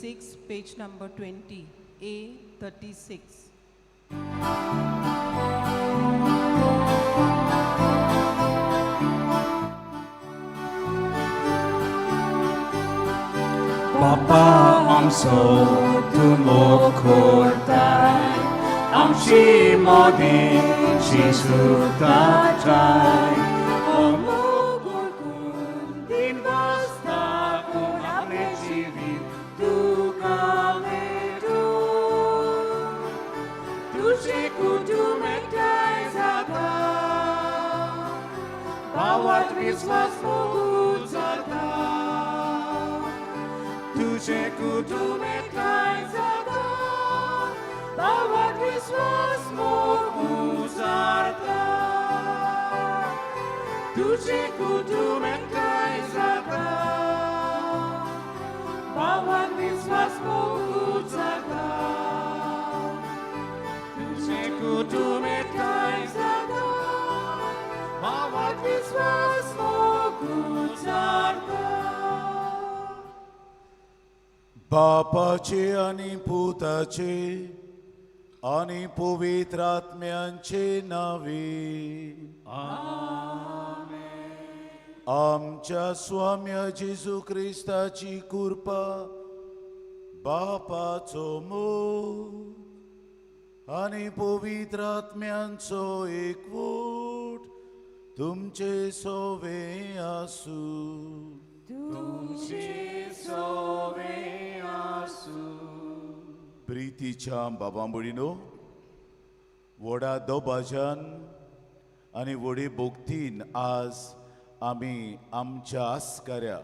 36, page number 20, A 36. बापा आमचो तूं मोग करताय आमची मोदी शिसुताचाय ओ मोग ओळखून दिन वाजता कोण आपलें जिवीत तुका मेटूं तुजें कुटुंब एकठांय जाता भावात विस्वास मोगून जाता तुजें कुटुंब एकठांय जाता भावात विस्वास मोगून जाता तुजें कुटुंब एकठांय जाता भावात विस्वास मोगून जाता तुजें कुटुंब एकठांय जाता भावात विस्वास मोगून जाता. बापाचे आनी पुताचे आनी पवित्र आत्म्यांचे नावे. आमच्या स्वाम्या जेजू क्रिस्ताची कृपा, बापाचो मोग आनी पवित्र आत्म्यांचो एकवट तुमचे सोवे आसूं. तुमचे सोवे आसूं. प्रितीच्या बाबा भयणीनो, व्हडा दबाज्यान आनी व्हडे भक्तीन आज आमी आमच्या आस्काऱ्या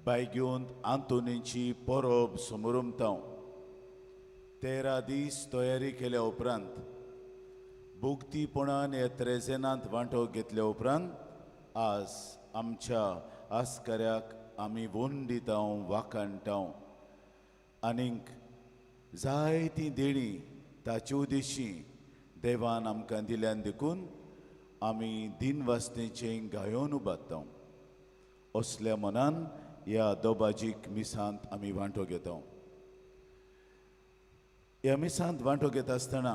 बायगेवंत आंतोनीची परब समरमता. 13 दीस तयारी केल्या उपरांत, भक्तीपणान ह्या त्रेजेनांत वांटो घेतल्या उपरांत आज आमच्या आस्काऱ्याक आमी वंडिता, वाखाणटा आनीक जायतीं देणीं ताचे उदेशी देवान आमकां दिल्यान देखून आमी दिनवासनेचें गायोन उबारता. असल्या मनान ह्या दोबाजीक मिसांत आमी वांटो घेता. ह्या मिसांत वांटो घेता आसतना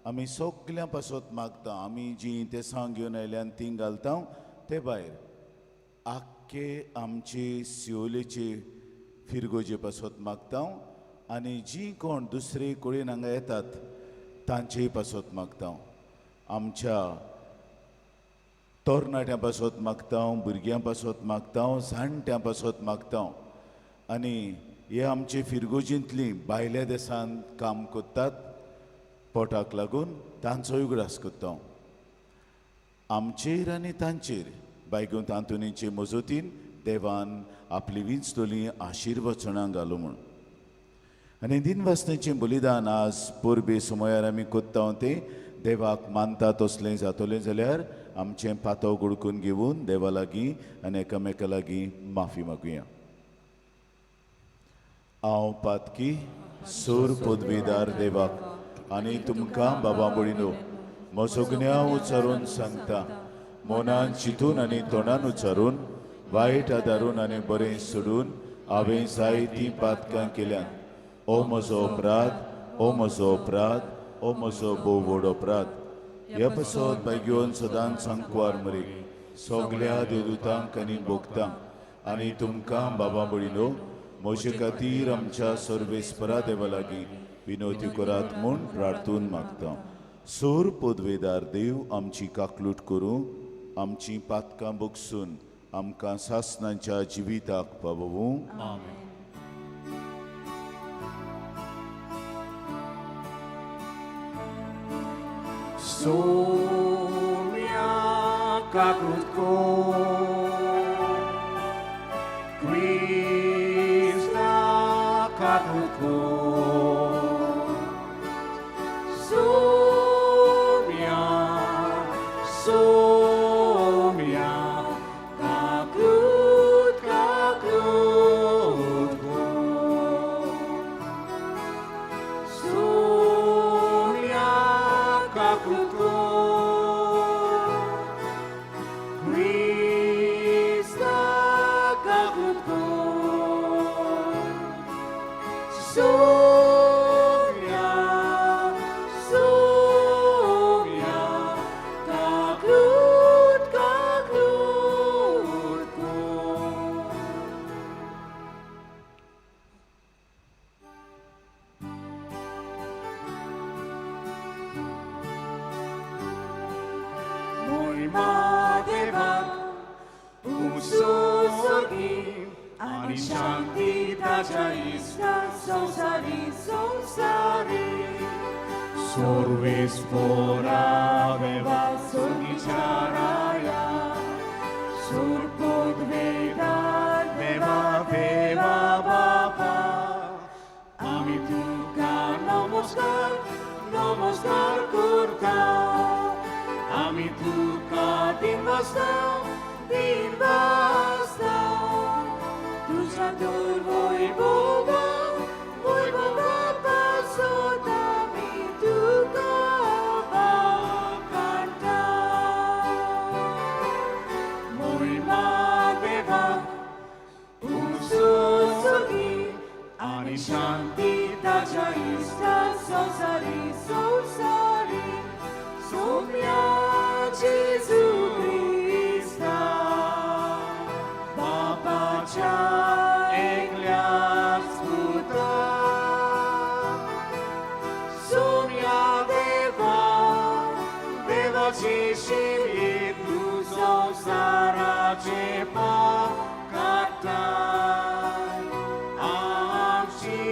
आमी सगल्यां पासत मागता. आमी जीं तेसां घेवन आयल्यान तीं घालता, ते भायर आख्खे आमचे सियोलेचे फिरगोजे पासत मागता आनी जीं कोण दुसरे कडेन हांगा येतात तांचेय पासत मागता. आमच्या तरणाट्यां पासत मागता, भुरग्यां पासत मागता, जाणट्यां पासत मागता आनी हे आमचे फिरगोजींतलीं भायल्या देशांत काम करतात पोटाक लागून तांचोय उगडास करता. आमचेर आनी तांचेर बायगून आंतोनीचे मजतीन देवान आपली विंचतली आशिर्वचनां घालूं म्हूण. आनी दिनवासनेचें बलिदान आज परबे समयार आमी कोत्ता तें देवाक मानता तसलें जातलें जाल्यार आमचें पातो गुडकून घेवन देवा लागीं आनी एकामेका लागीं माफी मागुया. हांव पातकी सूर पदवीदार देवाक आनी तुमकां बाबा भयणीनो म्हजो गुन्यांव उच्चारून सांगता. मनान चिंतून आनी तोंडान उच्चारून, वायट आदारून आनी बरें सोडून हांवें जायतीं पातकां केल्यांत. ओ म्हजो अपराध, ओ म्हजो अपराध, ओ म्हजो भोव व्हड अपराध. ह्या पासत बायगेवन सदांच सांकवार मरीक सगल्या देवदूतांक आनी भोगतांक आनी तुमकां बाबा भयणीनो म्हजे खातीर आमच्या सर्वेस्परा देवा लागीं विनोती करात म्हूण प्रार्थून मागता. सोर पदवेदार देव आमची काकलूट करूं, आमची पातकां बगसून आमकां सासनाच्या जिविताक पावोवूं. आमेन. Somia kaklutko, Krista kaklutko. Somia, Somia, kaklut kaklutko. Somia kaklutko, Krista kaklutko. आनी शांती ताच्या इश्टा संवसारी संवसारी सोर्वेस्पोरा देवा सोगीच्या राया सुरपोदवेदार देवा देवा बापा आमी तुका नमस्कार नमस्कार करता आमी तुका दिनवासता दिनवासता तुझ्या दुर्वैभोगा वैभवा पासत आमी तुका वाखाणटा. मोहिमा देवा उंचो आनी शांती ताच्या इश्टा संवसारी संवसारी सोम्या जेजू क्रिस्ता बापाच्या एकल्याच पुता सोम्या देवा देवाची शिरी तूं संवसाराचे पाप काडटाय आमची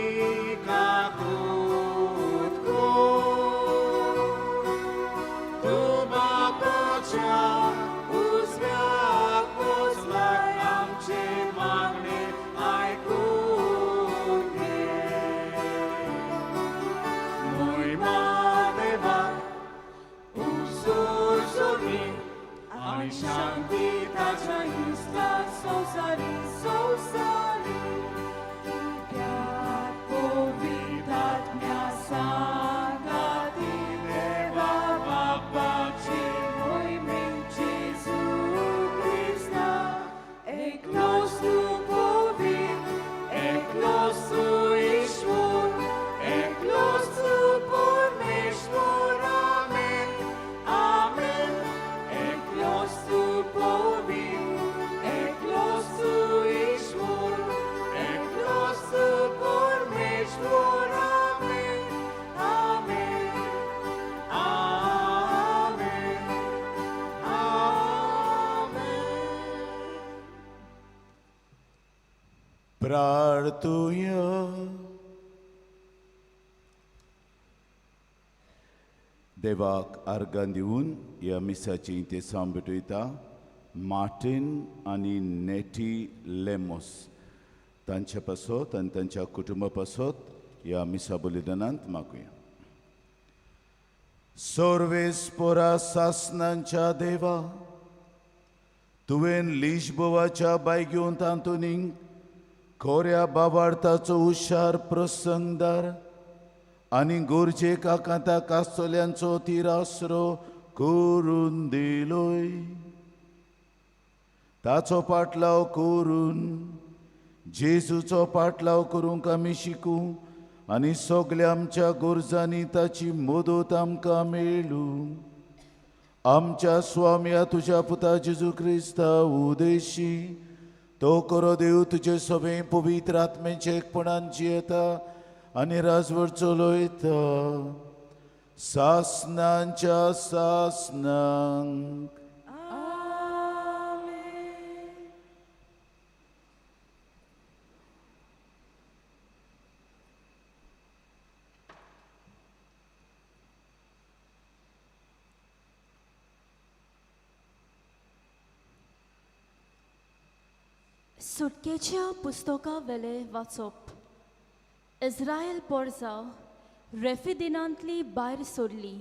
काकूत कर. तूं बापाच्या उजव्याक बसलाय आमचे मागणे आयकून घे. मोहिमा देवा उसोर आनी शांती ताच्या इश्टा संवसारी संवसारी त्या पवित्र आत्म्या सांगाती देवा बापाची मोहिमेन जेजू क्रिस्ता एकलोच तूं पवित्र एकलोच तूं ईश्वर एकलोच तूं परमेश्वर आमेन आमेन एकलोच तूं पवित्र एकलोच तूं ईश्वर एकलोच तूं परमेश्वर आमेन आमेन आमेन आमेन. प्रार्थुया. देवाक आर्गां दिवन ह्या मिसाची ते भेटयता मार्टीन आनी नेटी लेमोस तांच्या पासत आनी तांच्या कुटुंबा पासत ह्या मिसा बलिदानांत मागुया. सोर्वेस्पोरा सासनांच्या देवा, तुवें लिशबोवाच्या बायगेवन तांतूनीक खोऱ्या बाबार्थाचो हुशार प्रसंगदार आनी गरजेक आकांताक आसतल्यांचो तिरासरो करून दिलोय. ताचो पाटलाव करून जेजूचो पाटलाव करूंक आमी शिकूं आनी सगल्या आमच्या गरजांनी ताची मदत आमकां मेळूं. आमच्या स्वाम्या तुज्या पुता जेजू क्रिस्ता उदेशी तो करो देव तुजे सगळे पवित्र आत्म्याचे एकपणान जियेता आनी राजवट चलयता सासनांच्या सासनांक. आमेन. सुटकेच्या पुस्तका वेले वाचप. इस्रायल पोरजा रेफिदिनांतली भायर सोडली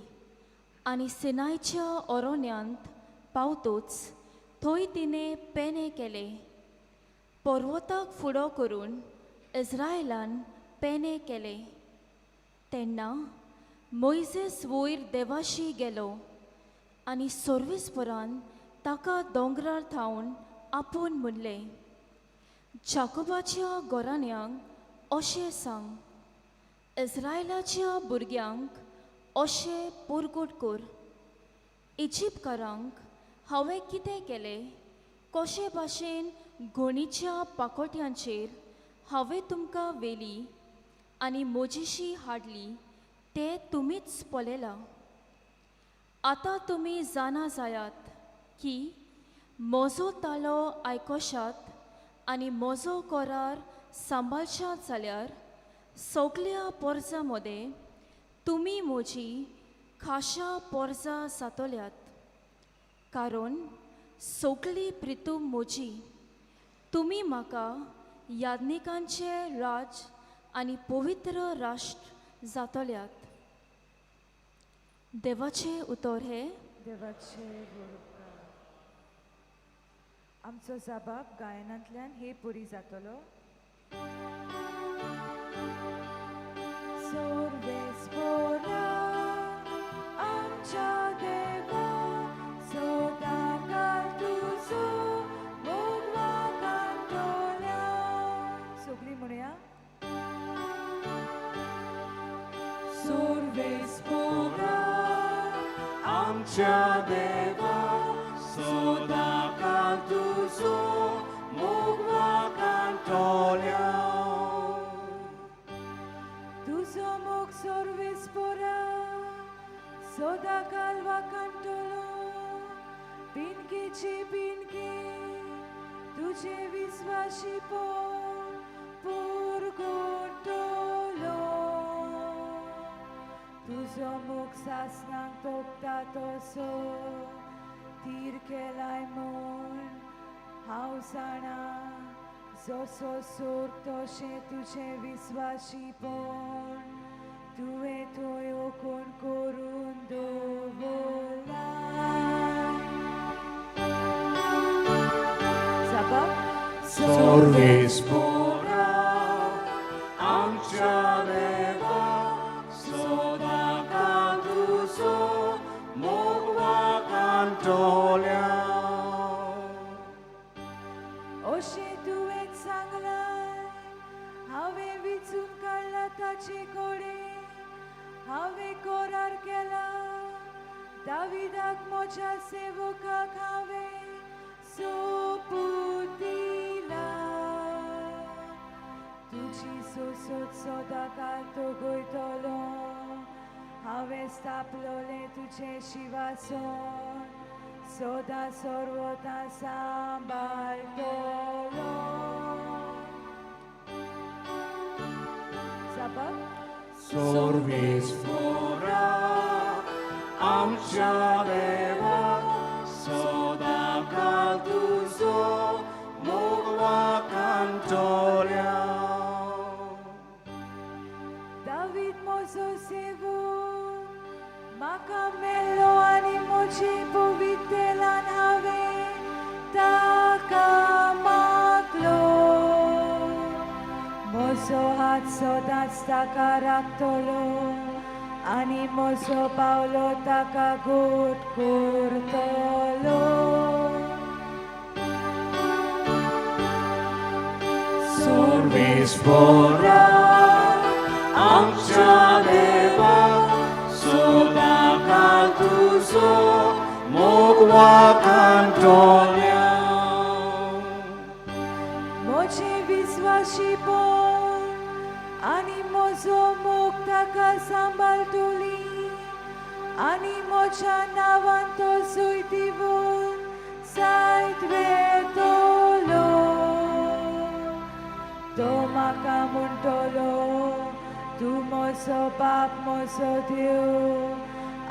आनी सिनायच्या ओरोन्यांत पावतोच थंय तिणें पेणे केले. पर्वताक फुडो करून इस्रायलान पेणे केले. तेन्ना मोयजेस वयर देवाशी गेलो आनी सोर्विसपुरान ताका दोंगरार थावन आपोवन म्हणलें, जाकोबाच्या घराण्यांक अशें सांग, इस्रायलाच्या भुरग्यांक अशें परगट कर, इजिप्तकारांक हांवें कितें केलें, कशे भाशेन घोणीच्या पाकोट्यांचेर हांवें तुमकां व्हेली आनी म्हजेशी हाडली तें तुमीच पळयलां. आतां तुमी जाणा जायात की म्हजो तालो आयकोशात आनी म्हजो करार सांबाळशात जाल्यार सगल्या पोरजां मदें तुमी म्हजी खाशा पोरजां जातल्यात, कारण सगली प्रितूम म्हजी. तुमी म्हाका याज्ञिकांचें राज आनी पवित्र राष्ट्र जातल्यात. देवाचें उतर हें. देवाचे उपकार. आमचो जबाब गायनांतल्यान हे पुरी जातलो. सोर्वेस्पोरा आमच्या देवा सदांकाळ तुजो मोग वाखाणटोल्या. सगळीं म्हणया. सोर्वेस्पोरा आमच्या देवा सदांकाळ तुजो मोग वाखाणटोल्या. तुजो मोग सोर्वेस्पोरा सदांकाळ वाखाणटलो. पिनकेचे पिनके तुजे विस्वाशीपण पुरगुटलो. तुजो मोग सासणाक तोपता तसो तीर केलाय म्हूण हांव जाणा. जसो सोर तशें तुजें विस्वाशीपण तुवें थंय ओकोण करून दवरलां. जाबा. सोर्वेस्पोरा आमच्या देवा सदांकाळ तुजो मोग वाखाणटोल्या. अशें तुवें सांगलां, हांवें विचून काडला ताचे कडेन, हांवें करार केला दाविदाक म्हज्या सेवकाक हांवें सोपूत दिला. तुजी सोसत सदांकाळ तगयतलो, हांवें स्थापलोलें तुजें शिवासन सदां सर्वता सांबाळटलो. जाबा. सोर्वेस्पोरा आमच्या देवा सदांकाळ तुजो मोग वाखाणटोल्या. दावीद म्हजो सेवक म्हाका मेळ्ळो आनी म्हजे पवित्रेलान हांवें ताका मागलो. म्हजो हात सदांच ताका राखतलो आनी म्हजो पावलो ताका गोट करतलो. सोर्वेस्पोरा आमच्या देवा सदांकाळ तुजो मोग वाखाणटोल्या. म्हजें विस्वाशीपण आनी म्हजो मोग ताका सांबाळटली आनी म्हज्या नांवान तो जैतिवंत जायत वेतलो. तो म्हाका म्हणटलो, तूं म्हजो बाप म्हजो देव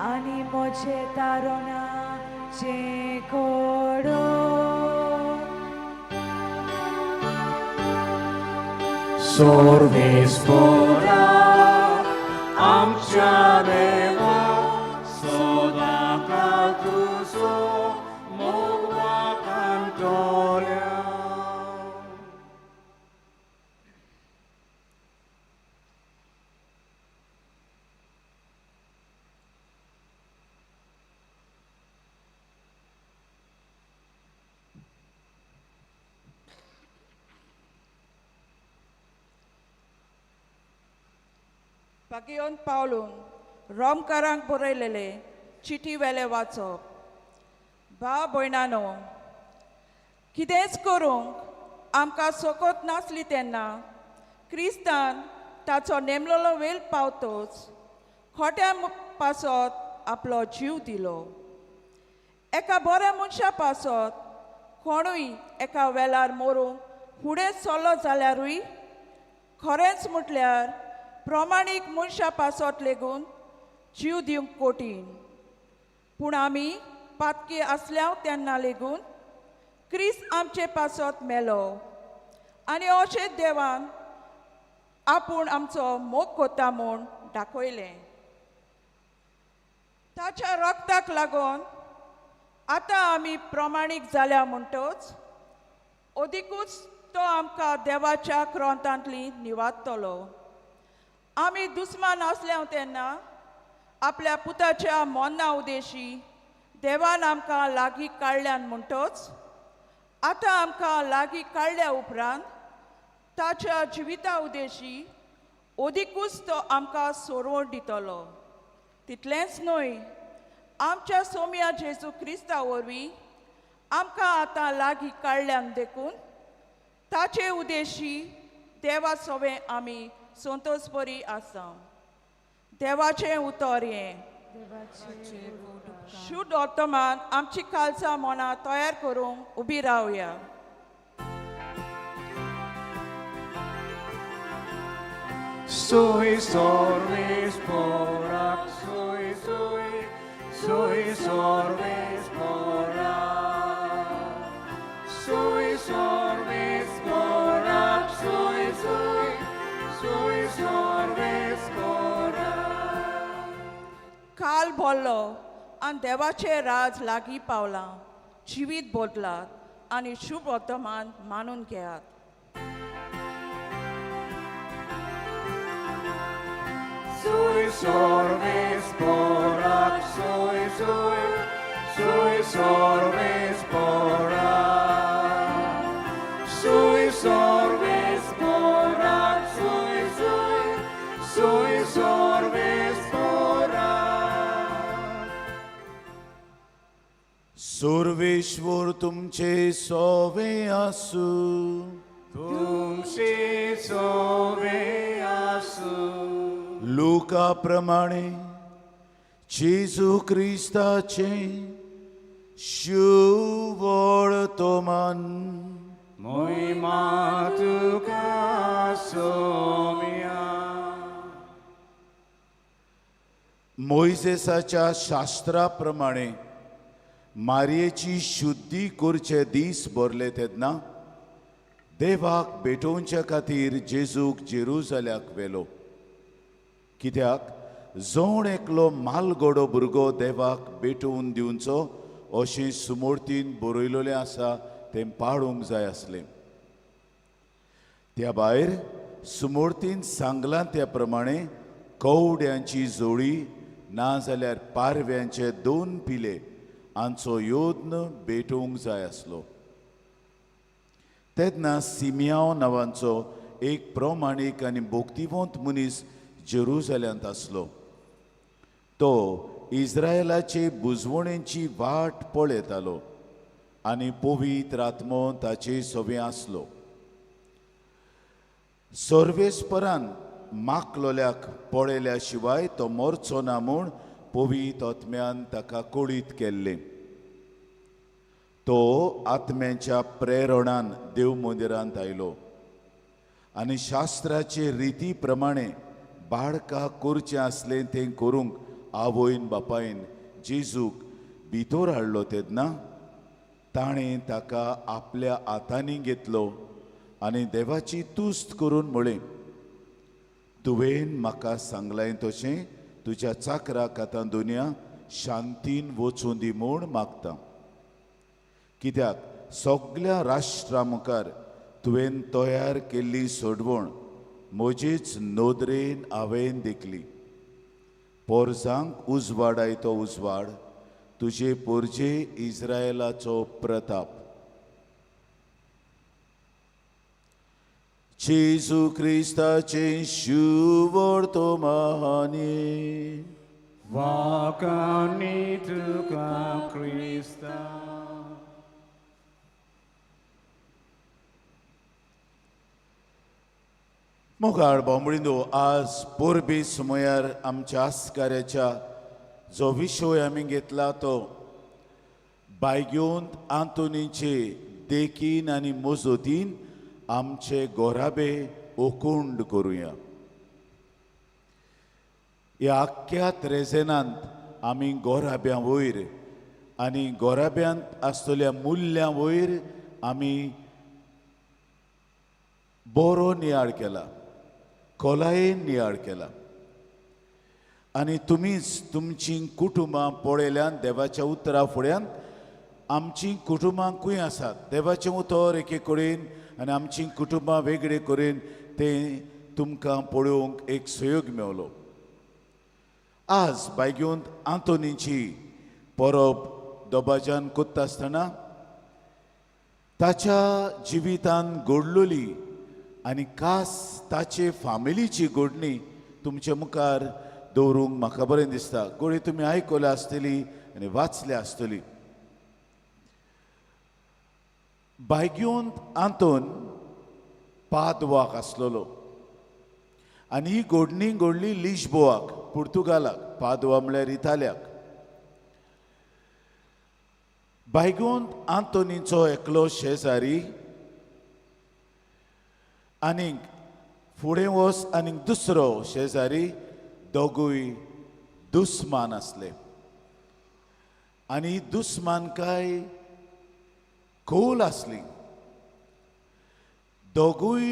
आनी म्हजें तारणाचें कोडो. सोर्वेस्पोरा आमच्या देवा सदांकाळ तुजो मोग वाखाणटोल्या. पागियोन पावलून रोमकारांक बरयलेले चिटी वेले वाचप. भाव भयणानो, कितेंच करूंक आमकां सोकोत नासली तेन्ना क्रिस्तान ताचो नेमलोलो वेल पावतोच खोट्या पासत आपलो जीव दिलो. एका बऱ्या मनशा पासत कोणूय एका वेळार मरूंक फुडें सरलो जाल्यारूय खरेंच म्हटल्यार प्रमाणीक मनशा पासत लेगून जीव दिवंक कठीण. पूण आमी पातकी आसल्या तेन्ना लेगून क्रिस्त आमचे पासत मेलो आनी अशें देवान आपूण आमचो मोग कोता म्हूण दाखयलें. ताच्या रक्ताक लागून आतां आमी प्रमाणीक जाल्या म्हणटच अदिकूच तो आमकां देवाच्या क्रोंतांतली निवादतलो. आमी दुस्मान आसल्या तेन्ना आपल्या पुताच्या मोन्ना उदेशी देवान आमकां लागीं काडल्यान म्हणटच आतां आमकां लागीं काडल्या उपरांत ताच्या जिविता उदेशी अदिकूच तो आमकां सोडवण दितलो. तितलेंच न्हय, आमच्या सोम्या जेजू क्रिस्ता वरवीं आमकां आतां लागीं काडल्यान देखून ताचे उदेशी देवा सवें आमी संतोष बरी आसा. देवाचें उतर हें शुद्ध वर्तमान आमची कालसां मनां तयार करूंक उबी रावया. Sui sorbis porac, sui sui, sui sorbis porac. Sui sorbis porac, sui sui, sui sorbis porac. काल भरलो आनी देवाचें राज लागीं पावलां. जिवीत बदलात आनी शुभ वर्तमान मानून घेयात. Sui sorbis porac, sui sui, sui sorbis porac. Sui sorbis porac, sui sui, sui sorbis porac. सुर्वेश्वर तुमचे सोवे आसूं. तुमचे सोवे आसूं. लुका प्रमाणे जेजू क्रिस्ताचें शुवर्तमान. मोहिमा तुका सोम्या. मोयजेसाच्या शास्त्रा प्रमाणे मारयेची शुद्धी करचे दीस भरले तेन्ना देवाक भेटोवच्या खातीर जेजूक जेरुजाल्याक व्हेलो. कित्याक जोण एकलो मालगडो भुरगो देवाक भेटोवन दिवचो अशें सुमूर्तीन बरयलेलें आसा तें पाळूंक जाय आसलें. त्या भायर सुमूर्तीन सांगलां त्या प्रमाणे कवड्यांची जोडी नाजाल्यार पारव्यांचे दोन पिले हांचो यत्न भेटोवंक जाय आसलो. तेन्ना सिमियांव नांवांचो एक प्रमाणीक आनी भोक्तिवंत मनीस जेरुजाल्यांत आसलो. तो इस्रायलाचे बुजवणेची वाट पळयतालो आनी पवित्र आत्मो ताचे सवें आसलो. सर्वेस्परान माकलोल्याक पळयल्या शिवाय तो मरचो ना म्हूण पवित्र आत्म्यान ताका कळीत केल्लें. तो आत्म्याच्या प्रेरणान देव मंदिरांत आयलो आनी शास्त्राचे रिती प्रमाणे बाळका करचें आसलें तें करूंक आवयन बापायन जेजूक भितर हाडलो तेन्ना ताणें ताका आपल्या हातांनी घेतलो आनी देवाची तुस्त करून म्हळें, तुवें म्हाका सांगलें तशें तुज्या चाकराक आतां दुनिया शांतीन वचूं दी म्हूण मागता. कित्याक सगल्या राष्ट्रा मुखार तुवें तयार केल्ली सोडवण म्हजेच नदरेन हांवें देखली. पोरसांक उजवाडाय तो उजवाड तुजे पोरजे इस्रायलाचो प्रताप. जेजू क्रिस्ताचें शुवर्तमानी. वाकानी तुका क्रिस्ता. मोगाळ बांबळिंदो, आज पोरबी सुमयार आमच्या आस्काऱ्याच्या जो विशय आमी घेतला तो बायगेवंत आंतोनीचे देखीन आनी मजतीन आमचे गोराबे ओकोंड करुया. ह्या आख्ख्या त्रेजेनांत आमी गोराब्यां वयर आनी गोराब्यांत आसतल्या मुल्यां वयर आमी बरो नियाळ केला, खोलायेन नियाळ केला. आनी तुमीच तुमचीं कुटुंबां पळयल्यान देवाच्या उतरा फुड्यान आमचीं कुटुंबां खंय आसात, देवाचें उतर एके कडेन आनी आमचीं कुटुंबां वेगळे कडेन तें तुमकां पळोवंक एक सहयोग मेवलो. आज बायगेवंत आंतोनीची परब दबाज्यान कोत्ता आसतना ताच्या जिवितान घडलोली आनी खास ताचे फामिलीची घडणी तुमचे मुखार दवरूंक म्हाका बरें दिसता. गोळी तुमी आयकल्या आसतली आनी वाचल्या आसतली. बायगेवंत आंतोन पादवाक आसलेलो आनी ही घडणी घडली लिश्बोआक, पुर्तुगालाक. पादवा म्हळ्यार इतालियाक. बायगेवंत आंतोनीचो एकलो शेजारी आनीक फुडें वच आनीक दुसरो शेजारी दोगूय दुस्मान आसले. आनी दुस्मानकाय खोल आसली. दोगूय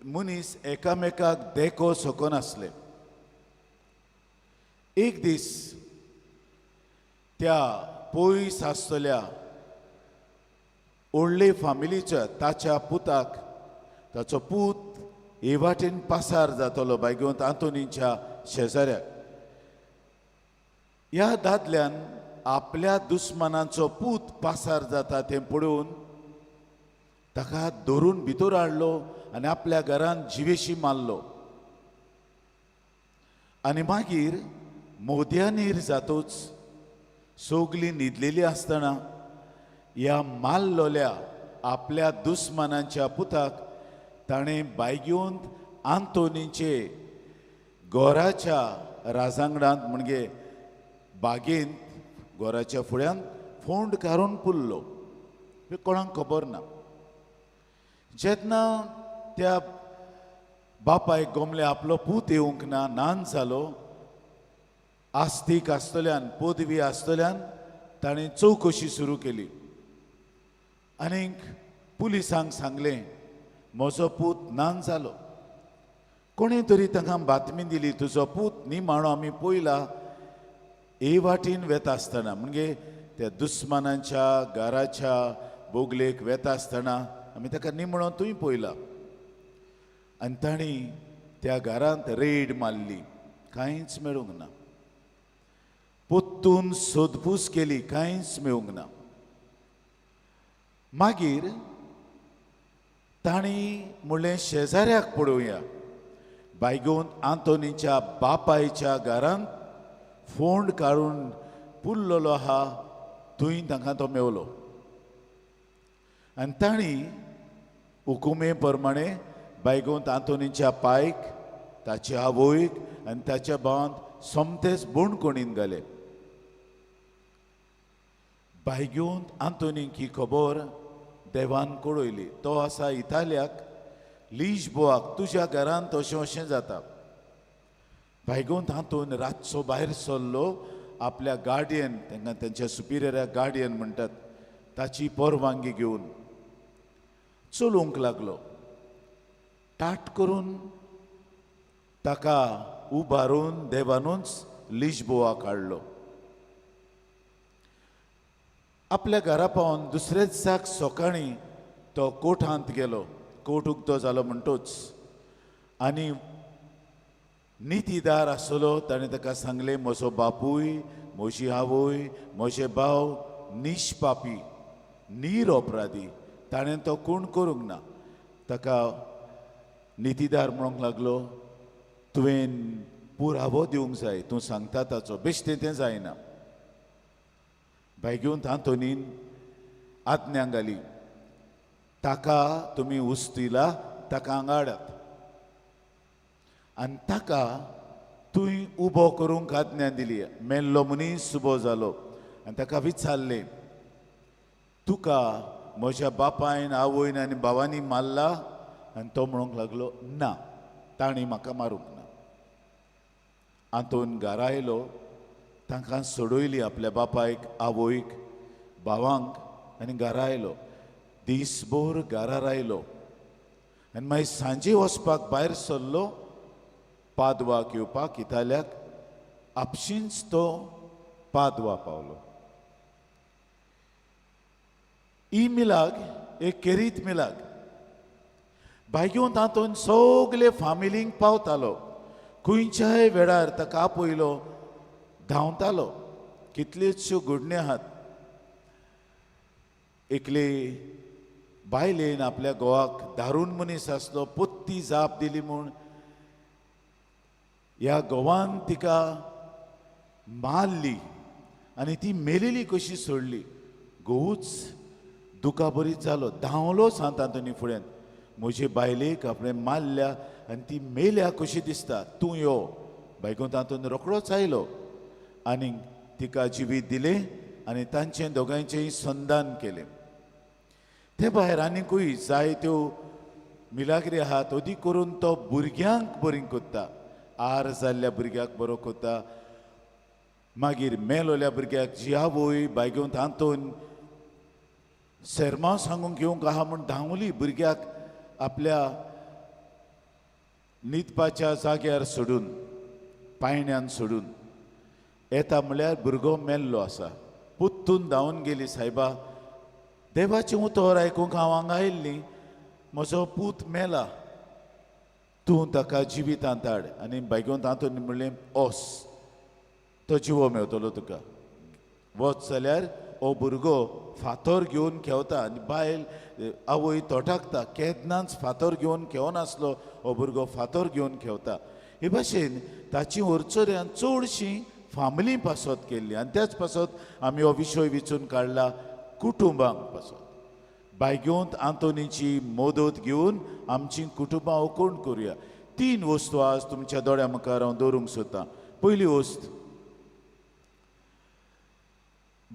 मनीस एकामेकाक देखो शकनासले. एक दीस त्या पयस आसतल्या व्हडले फामिलीच्या ताच्या पुताक, ताचो पूत हे वाटेन पासार जातलो बायगेवंत आंतोनीच्या शेजाऱ्याक. ह्या दादल्यान आपल्या दुस्मानाचो पूत पासार जाता तें पळोवन ताका धरून भितर हाडलो आनी आपल्या घरान जिवेशी मारलो. आनी मागीर मोद्यानीर जातूच सगलीं न्हिदलेली आसतना ह्या मारलोल्या आपल्या दुस्मानाच्या पुताक ताणें बायगेवंत आंतोनीचे गोराच्या राजांगणांत म्हणजे बागेंत गोराच्या फुड्यांत फोंड काडून पुरलो. कोणाक खबर ना. जेन्ना त्या बापायक गोमले आपलो पूत येवंक ना, नान जालो, आस्तीक आसतल्यान पदवी आसतल्यान ताणें चवकशी सुरू केली आनीक पुलिसांक सांगलें म्हजो पूत नान जालो. कोणें तरी तांकां बातमी दिली तुजो पूत निमाणो आमी पयला हे वाटेन वेता आसतना, म्हणजे त्या दुस्मानाच्या घराच्या बोगलेक वेता आसतना आमी ताका निमणो थंय पयला. आनी तांणी त्या घरांत रेड मारली, कांयच मेळूंक ना. पोत्तून सोदपूस केली, कांयच मेळूंक ना. मागीर तांणी म्हणलें शेजाऱ्याक पळोवया. बायगेवंत आंतोनीच्या बापायच्या घरांत फोंड काडून पुरलेलो आहा थंय तांकां तो मेवलो. आनी तांणी हुकुमे प्रमाणे बायगेवंत आंतोनीच्या पायक, ताचे आवयक आनी ताच्या भावांत सोमतेच बोणकोणीन घाले. बायगेवंत आंतोनीक ही खबर देवान कळयली. तो आसा इतालियाक, लिश्बोआक, तुज्या घरांत अशें अशें जाता. बायगेवंत आंतोन रातचो भायर सरलो आपल्या गार्डियन, तांकां तेंच्या सुपिरियराक गार्डियन म्हणटात, ताची परवानगी घेवन चलोवंक लागलो. ताट करून ताका उबारून देवानूच लिश्बोआक हाडलो. आपल्या घरा पावन दुसरेच दिसाक सकाळीं तो कोर्टांत गेलो. कोर्ट उक्तो जालो म्हणटूच आनी नितीदार आसलो ताणें ताका सांगलें म्हजो बापूय, म्हजी आवय, म्हजे भाव निष्पापी, निरअपराधी, ताणें तो कोण करूंक ना. ताका नितीदार म्हणूंक लागलो तुवें पुरावो दिवंक जाय, तूं सांगता ताचो बेश्टें तें जायना. बायगेवंत आंतोनीन आज्ञा घाली ताका तुमी उस्तिला, ताका हांगा हाडात आनी ताका तुवें उबो करूंक आज्ञा दिली. मेल्लो मनीस उबो जालो आनी ताका विचारलें तुका म्हज्या बापायन, आवयन आनी भावांनी मारला? आनी तो म्हणूंक लागलो ना, तांणी म्हाका मारूंक ना. आंतोन घरा आयलो, तांकां सोडयली आपल्या बापायक, आवयक, भावांक आनी घरा आयलो. दीसभर घरार आयलो आनी मागीर सांजे वचपाक भायर सरलो पादवाक येवपाक इताल्याक. आपशींच तो पादवा पावलो. ही मिलाग एक केरीत मिलाग. भायगेवन तातूंत सगले फामिलींक पावतालो. खंयच्याय वेळार ताका आपयलो, धांवतालो. कितल्योचश्यो घडण्यो आहात. एकले बायलेन आपल्या घोवाक दारून मनीस आसलो, पोत्ती जाप दिली म्हूण ह्या घोवान तिका मारली आनी ती मेलेली कशी सोडली. घोवूच दुखाबरीत जालो, धांवलो सांत आंतोनी फुड्यान, म्हजे बायलेक आपणें मारल्या आनी ती मेल्या कशी दिसता, तूं यो. बायकोन तातूंत रोकडोच आयलो आनी तिका जिवीत दिलें आनी तांचें दोगांयचेंय संदान केलें. ते भायर आनीकूय जायत्यो मिलाग्री आहात. अदीक करून तो भुरग्यांक बरी करता, आर जाल्ल्या भुरग्याक बरो करता. मागीर मेलोल्या भुरग्याक जी आवय बायगेवन आंतोन सेरमांव सांगूंक येवंक आहा म्हूण धांवली, भुरग्याक आपल्या न्हिदपाच्या जाग्यार सोडून, पायण्यान सोडून येता म्हळ्यार भुरगो मेल्लो आसा. पुत्तून धांवून गेली, सायबा देवाचें उतर आयकूंक हांव हांगा आयिल्ली, म्हजो पूत मेला, तूं ताका जिवितांत हाड. आनी बायगेवन तातूंत म्हणलें, ओस, तो जिवो मेवतलो तुका, वच जाल्यार हो भुरगो फातर घेवन खेवता. आनी बायल आवय तोटाकता, केन्नाच फातर घेवन खेवनासलो, हो भुरगो फातर घेवन खेवता. हे भाशेन ताची वरचोऱ्यान चडशीं फामिली पासत केल्ली आनी त्याच पासत आमी हो विशय विचून काडला, कुटुंबांक पासत. बायगेवंत आंतोनीची मदत घेवन आमची कुटुंबां ओकोण करुया. तीन वस्तू आज तुमच्या दोळ्या मुखार हांव दवरूंक सोदतां. पयली वस्त,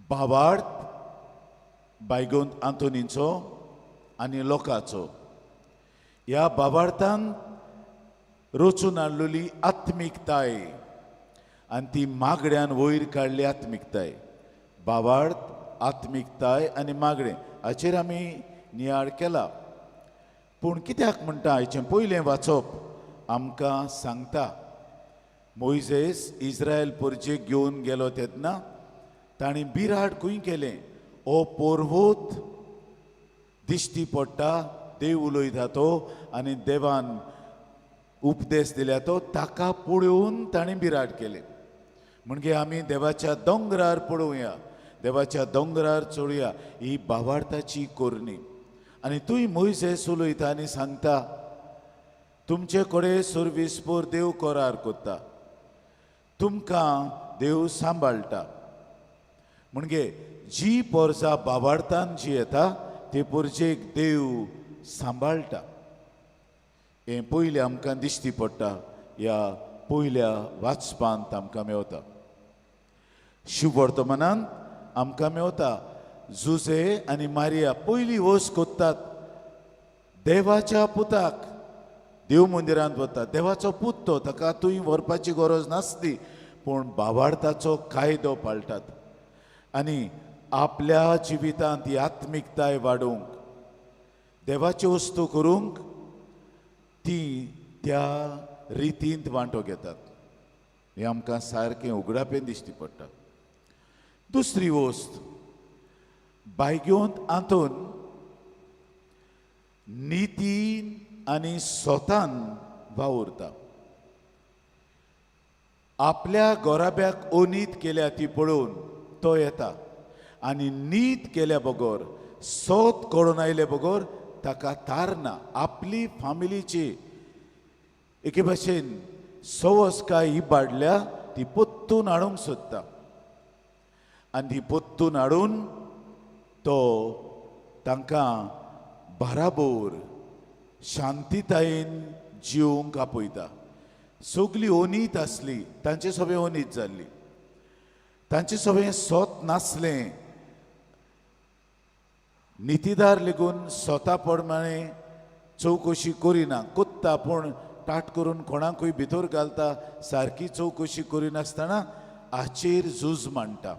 भावार्थ बायगोंत आंतोनीचो आनी लोकाचो. ह्या भावार्थान रचून हाडलेली आत्मिकताय आनी ती मागड्यान वयर काडली आत्मिकताय. भावार्थ, आत्मिकताय आनी मागणें हाचेर आमी नियाळ केला. पूण कित्याक म्हणटा, हाचें पयलें वाचप आमकां सांगता, मोयजेस इस्रायल परजेक घेवन गेलो तेन्ना तांणी बिराड खंय केलें, हो पर्वत दिश्टी पडटा, देव उलयता तो आनी देवान उपदेश दिल्या तो, ताका पळोवन तांणी बिराड केलें. म्हणजे आमी देवाच्या दोंगरार पळोवया, देवाच्या दोंगरार चोळया, ही भावार्थाची कोरणी. आनी तूंय मोयजेस उलयता आनी सांगता, तुमचे कडेन सर्वीसपोर देव करार करता, तुमकां देव सांबाळटा. म्हणजे जी पोरसा भावार्थान जी येता ते पोरजेक देव सांबाळटा. हें पयलें आमकां दिश्टी पडटा, ह्या पयल्या वाचपांत आमकां मेवता. शुभवर्तमानांत आमकां मेवता जुजे आनी मारिया पयली वस कोत्तात देवाच्या पुताक, देव मंदिरांत वता, देवाचो पूत तो, ताका थंय व्हरपाची गरज नासली, पूण भावार्थाचो कायदो पाळटात आनी आपल्या जिवितांत ही आत्मिकताय वाडोवंक, देवाच्यो वस्तू करूंक ती त्या रितींत वांटो घेतात. हें आमकां सारकें उगडापेन दिश्टी पडटा. दुसरी वस्त, बायगेवंत आंतोन नितीन आनी स्वतान वावुरता. आपल्या गोराब्याक अनीत केल्या ती पळोवन तो येता आनी नीत केल्या बगर, सोत कळून आयले बगर ताका थार ना. आपली फामिलीची एके भाशेन सवसकाय इबाडल्या ती पोत्तून हाडूंक सोदता आनी ती पोत्तून हाडून तो तांकां बाराबोर शांतितायेन जिवंक आपयता. सगली ओनीत आसली, तांचे सगळें ओनीत जाल्ली, तांचे सगळें सोत नासलें. नितीदार लेगून स्वता प्रमाणे चवकशी करिना, कोत्ता पूण ताट करून कोणाकूय भितर घालता, सारकी चवकशी करिनासतना हाचेर झूज मांडटा.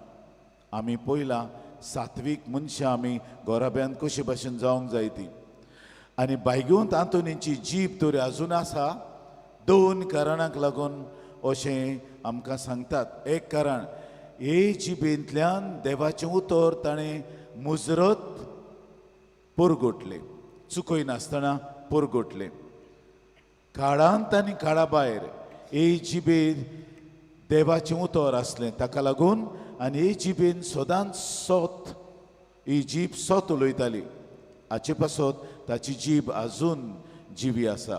आमी पयलां सात्वीक मनशां आमी गोराब्यांत कशे भाशेन जावंक जाय ती. आनी बायगेवंत आंतोनीची जीब तर आजून आसा दोन कारणांक लागून अशें आमकां सांगतात. एक कारण, हे जिबेंतल्यान देवाचें उतर ताणें मुजरत परगटलें, चुकयनासतना परगटलें. काळांत आनी काळा भायर हे जिबेन देवाचें उतर आसलें, ताका लागून आनी हे जिबेन सदांच सोत, ही जीब सोत उलयताली. हाचे पासत ताची जीब आजून जिवी आसा.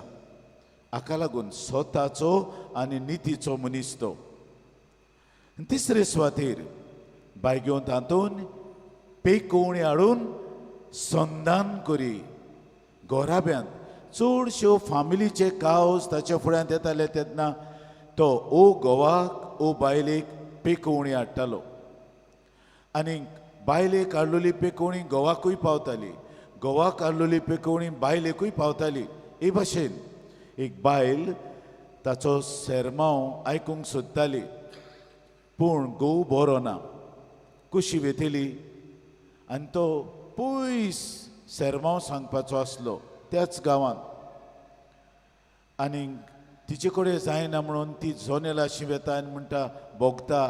हाका लागून स्वताचो आनी नितीचो मनीस तो. तिसरे सुवातेर बायगेवन तातून पेकोवणी हाडून संदान करी. गोराब्यांत चडश्यो फामिलीचे कावज ताच्या फुड्यांत येताले तेन्ना तो ओ घोवाक ओ बायलेक पेकोवणी हाडटालो आनी बायलेक हाडलेली पेकोवणी घोवाकूय पावताली, घोवाक हाडलेली पेकोवणी बायलेकूय पावताली. हे भाशेन एक बायल ताचो सेरमांव आयकूंक सोदताली पूण घोव बरो ना, कशी वेतली आनी तो पयस सेरमांव सांगपाचो आसलो त्याच गांवांत आनी तिचे कडेन जायना म्हणून ती जोनेलाशी वेता आनी म्हणटा, भोगता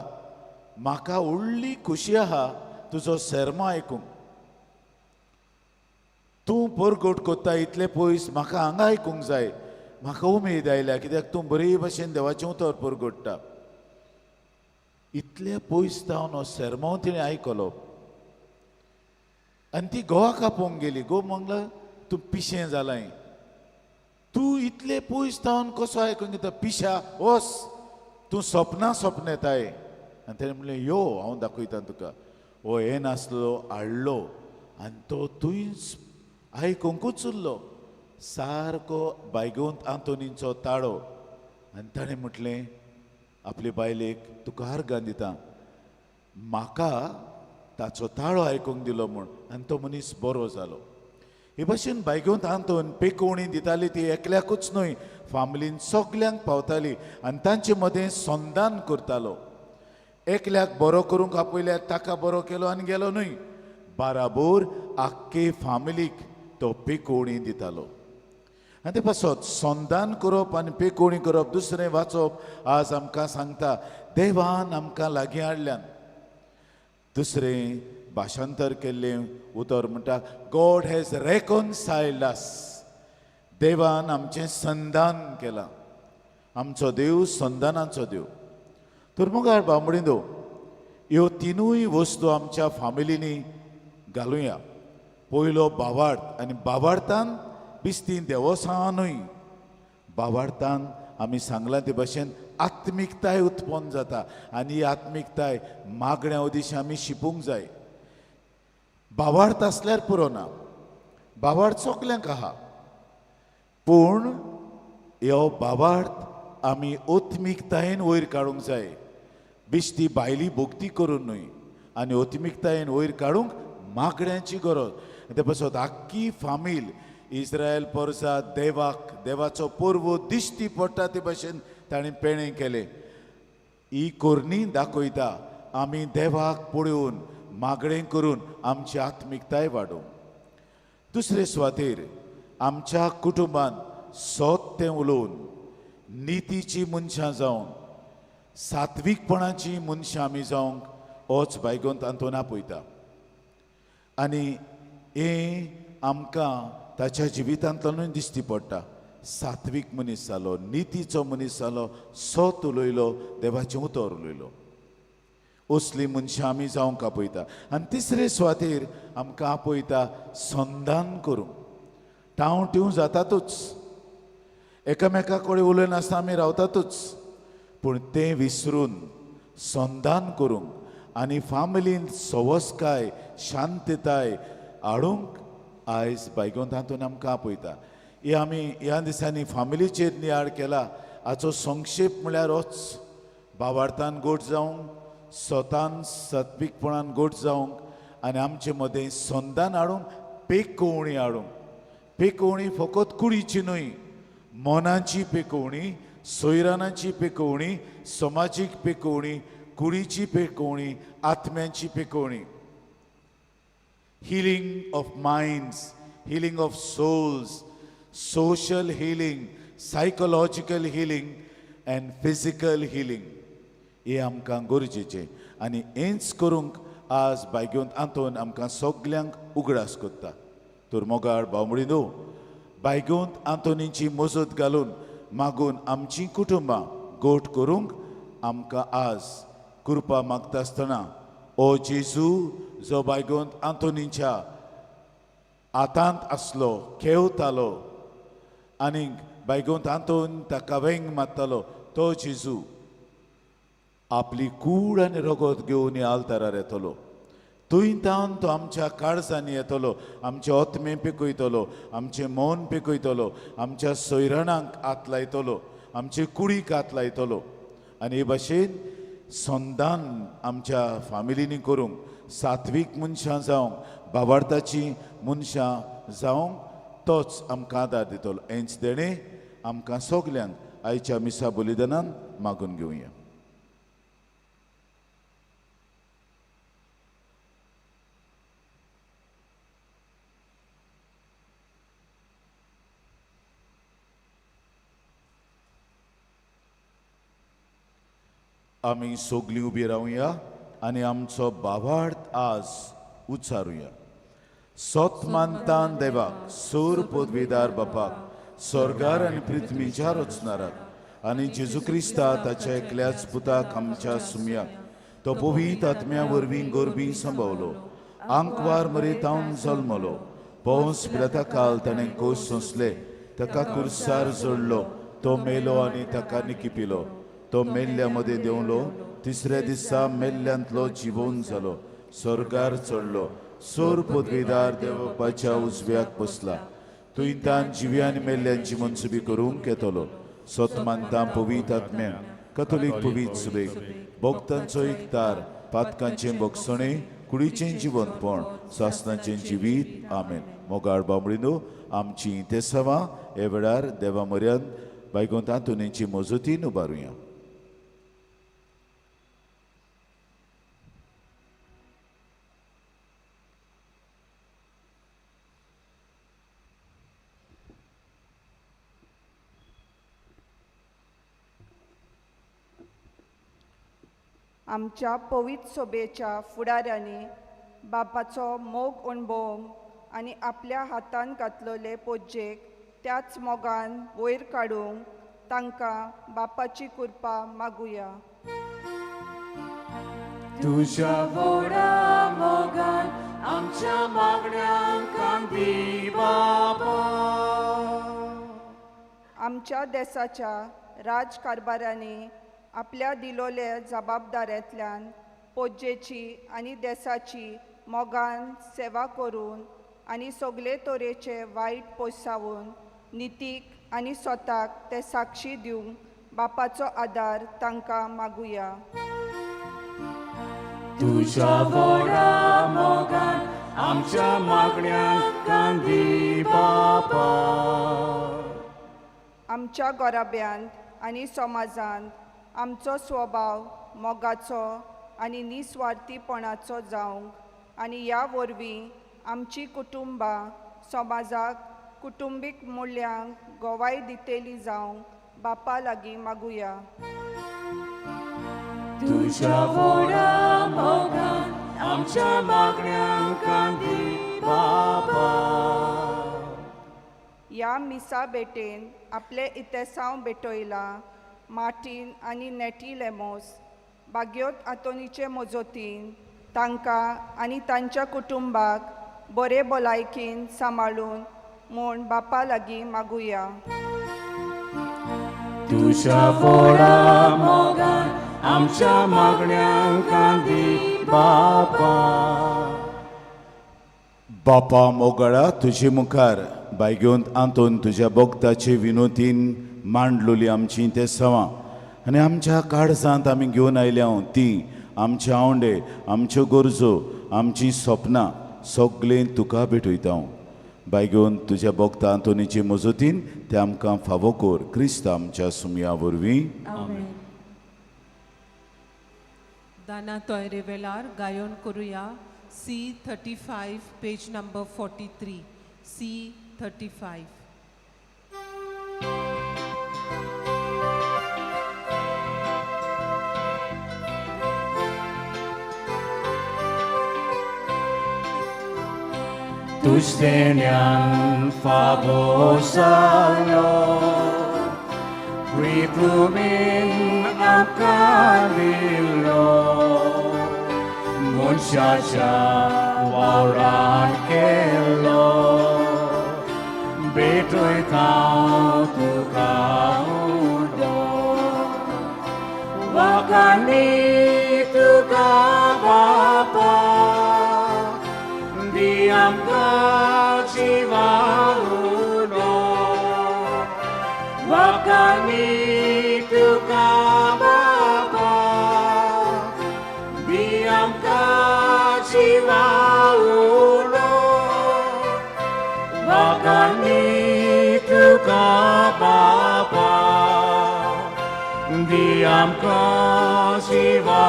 म्हाका व्हडली खोशी आहा तुजो सेरमांव आयकूंक, तूं परगट कोत्ता इतले पयस म्हाका हांगा आयकूंक जाय, म्हाका उमेद आयल्या कित्याक तूं बरे भाशेन देवाचें उतर परगट्टा. इतले पयस जावन हो सेरमांव तिणें आयकलो आनी ती घोवाक आपोवंक गेली. घोव म्हणलो, तूं पिशें जालाय, तूं इतले पयस जावन कसो आयकूंक घेता, पिशा वस, तूं सपनां सपनेताय. आनी तेणें म्हणलें, यो हांव दाखयता तुका. हो हे नासलो हाडलो आनी तो थंयच आयकूंकूच उरलो सारको बायगोंत आंतोनीचो ताळो. आनी ताणें म्हटलें आपले बायलेक, तुका आर्गां दिता, म्हाका ताचो ताळो आयकूंक दिलो म्हूण. आनी तो मनीस बरो जालो. हे भाशेन बायगोंत आंतोन पेकोवणी दिताली ती एकल्याकूच न्हय, फामिलीन सगल्यांक पावताली आनी तांचे मदें संदान करतालो. एकल्याक बरो करूंक आपयल्यार ताका बरो केलो आनी गेलो न्हय, बाराबोर आख्खे फामिलीक तो पेकोवणी दितालो. आनी ते पासत संदान करप आनी पेकोवणी करप, दुसरें वाचप आज आमकां सांगता देवान आमकां लागीं हाडल्यान. दुसरें भाशांतर केल्लें उतर म्हणटा, गॉड हॅज रेकॉन्सायल्ड अस. देवान आमचें संदान केलां, आमचो देव संदानाचो देव. तर मुखार बांबडींदो ह्यो तिनूय वस्तू आमच्या फामिलींनी घालुया. पयलो भावार्थ, आनी भावार्थान बिस्ती देवसां न्हय, भावार्थान आमी सांगलां ते भाशेन आत्मिकताय उत्पन्न जाता आनी ही आत्मिकताय मागण्या उदेशी आमी शिपूंक जाय. भावार्थ आसल्यार पुरो ना, भावार्थ सगल्यांक आहा पूण ह्यो भावार्थ आमी आत्मिकतायेन वयर काडूंक जाय, बिश्टी भायली भक्ती करून न्हय. आनी आत्मिकतायेन वयर काडूंक मागण्यांची गरज. ते पासत आख्खी फामील इस्रायल पोरसा देवाक देवाचो पर्व दिश्टी पडटा ते भाशेन ताणें पेणें केलें. ही कोरणी दाखयता आमी देवाक पळोवन मागणें करून आमची आत्मिकताय वाडोवंक. दुसरे सुवातेर आमच्या कुटुंबांत सत तें उलोवन नितीची मनशां जावन सात्वीकपणाची मनशां आमी जावंक होच बायगोंत आंतोन आपयता. आनी हें आमकां ताच्या जिवितांतल्यानूय दिश्टी पडटा. सात्वीक मनीस जालो, नितीचो मनीस जालो, सत उलयलो, देवाचें उतर उलयलो. असली मनशां आमी जावंक आपयता. आनी तिसरे सुवातेर आमकां आपयता संदान करूंक. टांव टिवं जातातूच, एकामेका कडेन उलयनासतना आमी रावतातूच, पूण तें विसरून संदान करूंक आनी फामिलीन सवस्काय शांतताय हाडूंक आयज बायगोंत हातून आमकां आपयता. हे आमी ह्या दिसांनी फामिलीचेर नियाळ केला. हाचो संक्षेप म्हळ्यार होच, भावार्थान गोड जावंक, स्वतान सत्वीकपणान गोड जावंक आनी आमचे मदें संदान हाडूंक, पेकोवणी हाडूंक. पेकोवणी फकत कुडीची न्हय, मनाची पेकोवणी, सोयरानाची पेकोवणी, समाजीक पेकोवणी, कुडीची पेकोवणी, आत्म्यांची पेकोवणी. Healing of minds, healing of souls, social healing, psychological healing and physical healing हें आमकां गरजेचें. आनी हेंच करूंक आज बायगेवंत आंतोन आमकां सगल्यांक उगडास करता. तर मोगाळ भावमडी न्हू, बायगेवंत आंतोनीची मजत घालून मागून आमचीं कुटुंबां गोट करूंक आमकां आज कृपा मागता आसतना, ओ जेजू, जो बायगोंत आंतोनीच्या हातांत आसलो, खेवतालो आनीक बायगोंत आंतोन ताका वेंग मारतालो, तो जेजू आपली कूड आनी रगत घेवन ह्या आल्तारार येतलो. थंय तावन तो आमच्या काळजांनी येतलो, आमचे आत्मे पिकयतलो, आमचें मन पिकयतलो, आमच्या सोयरणांक हात लायतलो, आमचे कुडीक हात लायतलो. आनी हे भाशेन संदान आमच्या फामिलींनी करूंक, सात्वीक मनशां जावंक, बाबार्थाचीं मनशां जावंक तोच आमकां आदार दितलो. हेंच देणें आमकां सगल्यांक आयच्या मिसा बलिदानान मागून घेवया. आमी सगलीं उबी रावया आनी आमचो बावार्थ आज उच्चारुया. सोत मानतान देवाक, सूर पदवीदार बापाक, स्वर्गार आनी पृथ्वीच्या रचणाराक आनी जेजू क्रिस्ता ताच्या एकल्याच पुताक आमच्या सुमयाक, तो पवित्र आत्म्या वरवीं गोरबी संभवलो, आंकवार मरेतावन जल्मलो, पोंस पिलाता काल ताणें कोश सोंसले, ताका कुर्सार जोडलो, तो मेलो आनी ताका निकिपिलो, तो मेल्ल्या मदें देंवलो, तिसऱ्या दिसा मेल्ल्यांतलो जिवोन जालो, स्वर्गार चडलो, सोर पदवीदार देवपाच्या उजव्याक बसला, थंय तान जिव्या आनी मेल्ल्यांची मनसुबी करूंक येतलो. सत मानता पवित्र आत्म्या, कथोलीक पवित्र सुबेक, भक्तांचो एकतार, पातकांचें भोगसणें, कुडीचें जिवंतपण, सासनाचें जिवीत. आमेन. मोगाळ बांबळीनो, आमची तेसावां हे वेळार देवा म्हऱ्यान बायगोंत आंतोनीची मजतीन उबारुया. आमच्या पवित्र सोबेच्या फुडाऱ्यांनी बापाचो मोग अणभवंक आनी आपल्या हातान घातलेले पोज्जेक त्याच मोगान वयर काडूंक तांकां बापाची कृपा मागुया. तुज्या व्हडा मोगान आमच्या मागण्यांक दी बापा. आमच्या देसाच्या राजकारभाऱ्यांनी आपल्या दिलोल्या जबाबदाऱ्यांतल्यान पोज्जेची आनी देसाची मोगान सेवा करून आनी सगळे तरेचे वायट पोसावून नितीक आनी स्वताक ते साक्षी दिवंक बापाचो आदार तांकां मागुया. तुज्या व्हडा मोगान आमच्या मागण्यांक दी बापा. आमच्या गोराब्यांत आनी समाजांत आमचो स्वभाव मोगाचो आनी निस्वार्थीपणाचो जावंक आनी ह्या वरवीं आमची कुटुंबां समाजाक कुटुंबीक मुल्यांक गवाय दितली जावंक बापा लागीं मागुया. तुज्या व्हडा मोगान आमच्या मागण्यांक दी बापा. ह्या मिसा भेटेन आपले इतेसांव भेटयला मार्टीन आनी नेटी लेमोस बाग्योत आंतोनीचे मजतीन तांकां आनी तांच्या कुटुंबाक बरे भलायकेन सांबाळून म्हूण बापा लागीं मागुया. तुज्या व्हडा मोगान आमच्या मागण्यांक दी बापा. बापा मोगाळा, तुजे मुखार बायगेवंत आंतोन तुज्या भक्ताचे विनोतीन मांडलोली आमची ते सवां आनी आमच्या काळजांत आमी घेवन आयल्या ती आमचे आवंडे, आमच्यो गरजो, आमचीं सपनां सगळें तुका भेटयता. बायगून तुज्या भोक्ता आंतोनीचे मजतीन ते आमकां फावो कर क्रिस्त आमच्या सुमया वरवीं. दाना तोयरे वेळार गायन करुया C35 page number 43 C35. तुझ्यान फावो जालो प्रितुमीन आमकां दिलो मनशाच्या वावरान केलो भेटयता तुका उडो वागांनी तुका बापा दी आमकां जिवा उलो वागांनी तुका बापा दी आमकां जिवा उलो वागांनी तुका बापा दी आमकां जिवा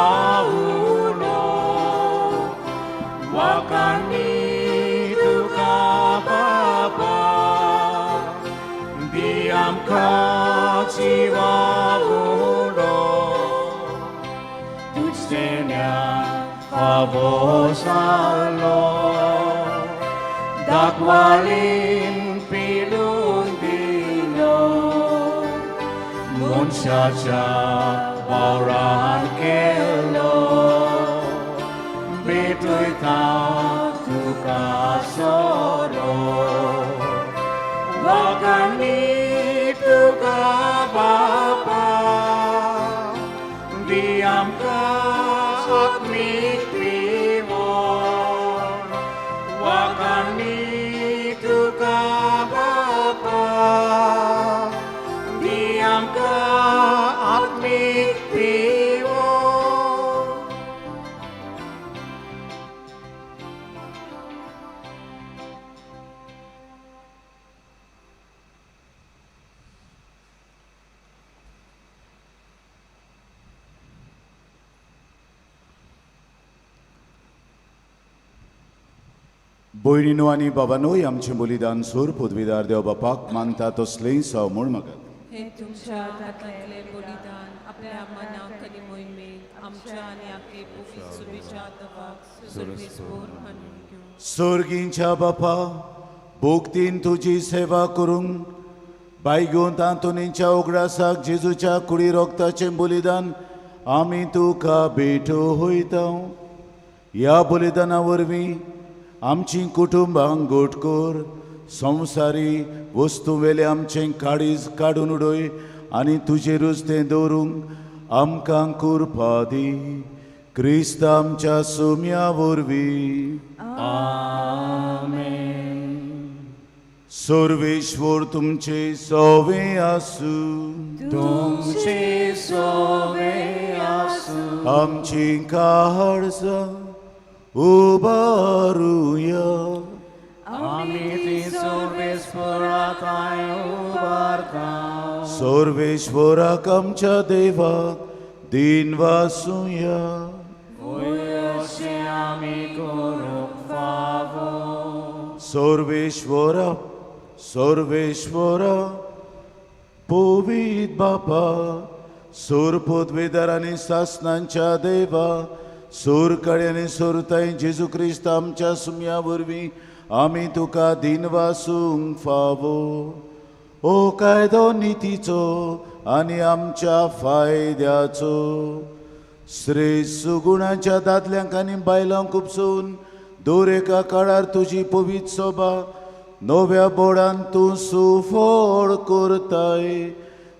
उलो वागांनी तुका बापा दी आमकां जिवा उलो तुझ्यान फावो जालो दाखवालीन पिलून दिलो मनशाच्या वावरान केलो भेटयता तुका सोरो वागांनी तुका बापा दी आमकां आत्मीक पिवण वागांनी तुका बापा दी आमकां आत्मीक पिवण. भयणीनो आनी बाबानोय आमचें बलिदान सूर पदवीदार देव बापाक मानता तसलें साव म्हूण मागात. हे तुमच्या हातांतलें बलिदान आपल्या मनाक आनी मोहिमेक आमच्या आनी आखे पुवीत सुबेच्या दवाक सुरवेस्पोर मानून घेवं. सोर्गींच्या बापा भोगतीन तुजी सेवा करूंक बायगून तांतोनीच्या उगडासाक जेजूच्या कुडी रोगताचें बलिदान आमी तुका भेटो वयता. ह्या बलिदाना वरवीं आमचीं कुटुंबां गोट कर संवसारी वस्तू वेले आमचें काळीज काडून उडय आनी तुजेरूच तें दवरूंक आमकां कुरपा दी क्रिस्त आमच्या सुम्या वरवीं. सर्वेश्वर तुमचे सोवे आसूं तुमचे सोवे आसूं आमची काळजां उबारुया आमी ती सर्वेस्पराताय उबारता सर्वेश्वराक आमच्या देवाक दीन वासुया. अशें आमी करूंक फावो सर्वेश्वरा सर्वेश्वरा पवीत बापा सोर पदवेदार आनी सासनांच्या देवा सोर काळी आनी सोरताय जेजू क्रिस्त आमच्या सुम्या वरवीं आमी तुका दीन वासूंक फावो. ओ कायदो नितीचो आनी आमच्या फायद्याचो श्रेश्ठ सुगुणाच्या दादल्यांक आनी बायलांक उपसून दर एका काळार तुजी पवित्र सोबा नव्या बोडान तूं सुफळ करताय.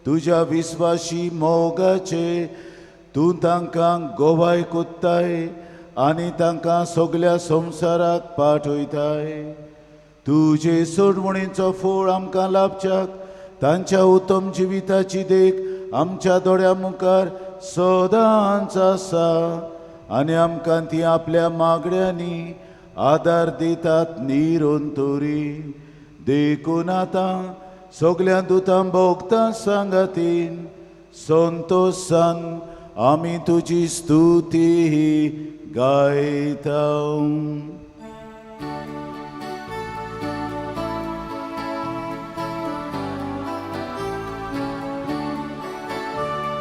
तुज्या विस्वाशी मोगाचे तूं तांकां गोवाय कोत्ताय आनी तांकां सगल्या संवसाराक पाठयताय. तुजे सोडवणीचो फोळ आमकां लाभच्याक तांच्या उत्तम जिविताची देख आमच्या दोळ्या मुखार सदांच आसा आनी आमकां ती आपल्या मागण्यांनी आदार दितात निरंतरी. देखून आतां सगल्या दुतां भोगता सांगातीन संतोसान आमी तुजी स्तुती गायता.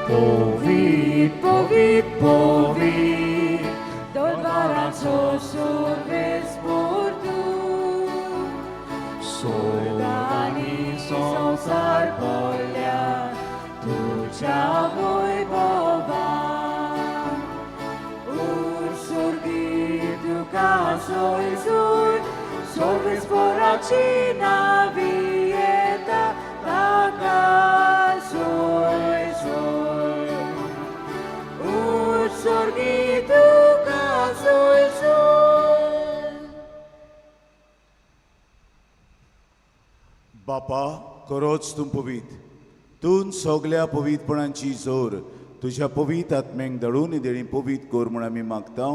Povit, povit, povit, Dolvaranțo surves portu, Sordani संसार पडल्या तुज्या वैभवान. उर सुर्गी तुका सोयसून, सोर्वेस्पोराची नावी येता ताका सोयसून. उर सुर्गी तुका सोयसून. बापा खरोच तूं पवीत, तूं सगल्या पवीतपणाची जोर तुज्या पवीत आत्म्यांक दळून देणी पवीत कर म्हूण आमी मागता,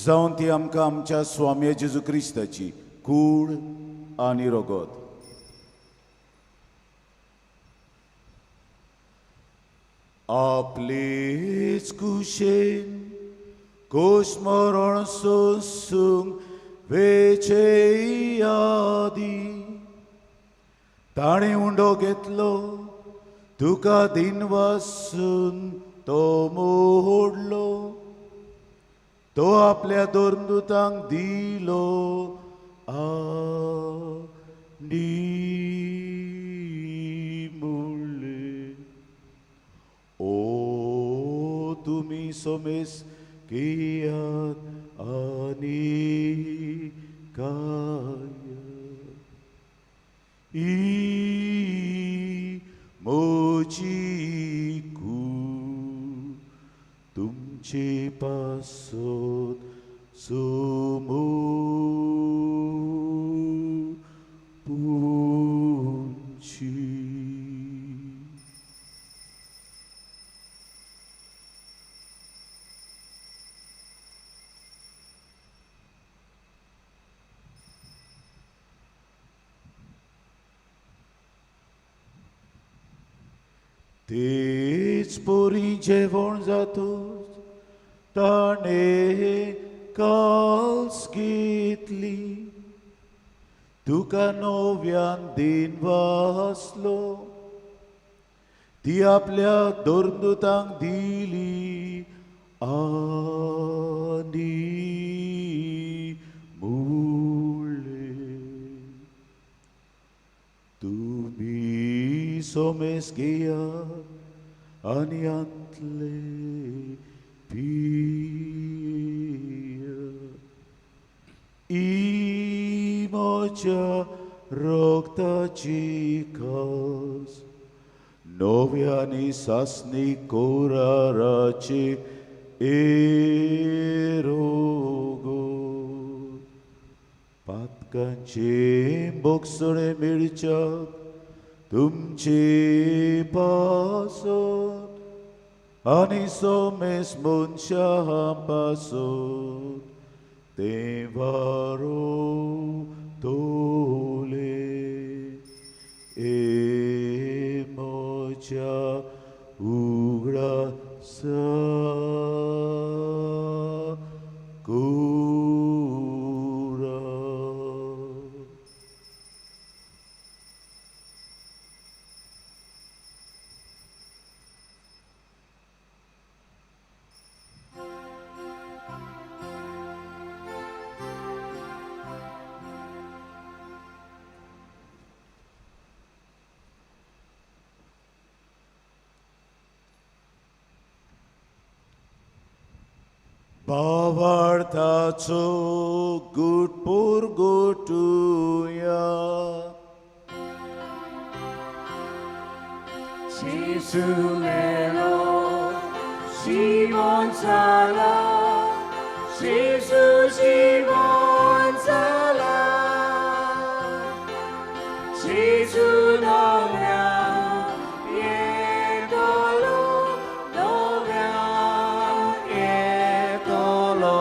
जावन ती आमकां आमच्या स्वामी जेजू क्रिस्ताची कूड आनी रगत आपलेच कुशेन कोश मरण सोसूंक वेचे आदी ताणें उंडो घेतलो, तुका दिनवासून तो मोडलो, तो आपल्या धर्मदुतांक दिलो आनी म्हणलें, ओ तुमी सोमेस घेयात आनी खायात, ही म्हजी कूड तुमचे पासत सोमोपुंची. तेच पोरी जेवण जातूच ताणें काल्स घेतली, तुका नव्यान दिन वासलो, ती आपल्या धर्मदुतांक दिली आनी म्हणलें, तुमी सोमेस घेयात आनी आंतले पियात, ही म्हज्या रगताची खास नव्या आनी सासणी कोराराची एरोगो. पातकांचे बोगसणे मेळच्याक तुमचे पासत आनी सोमेस मनशां पासत तें वारो तोले. ए म्हज्या उगडासा कुरा. भावार्थाचो गुटपूर गोटुया. Gesù melo, Simon Sala, Gesù Simon Sala, Gesù novia, Yetolo, novia, Yetolo.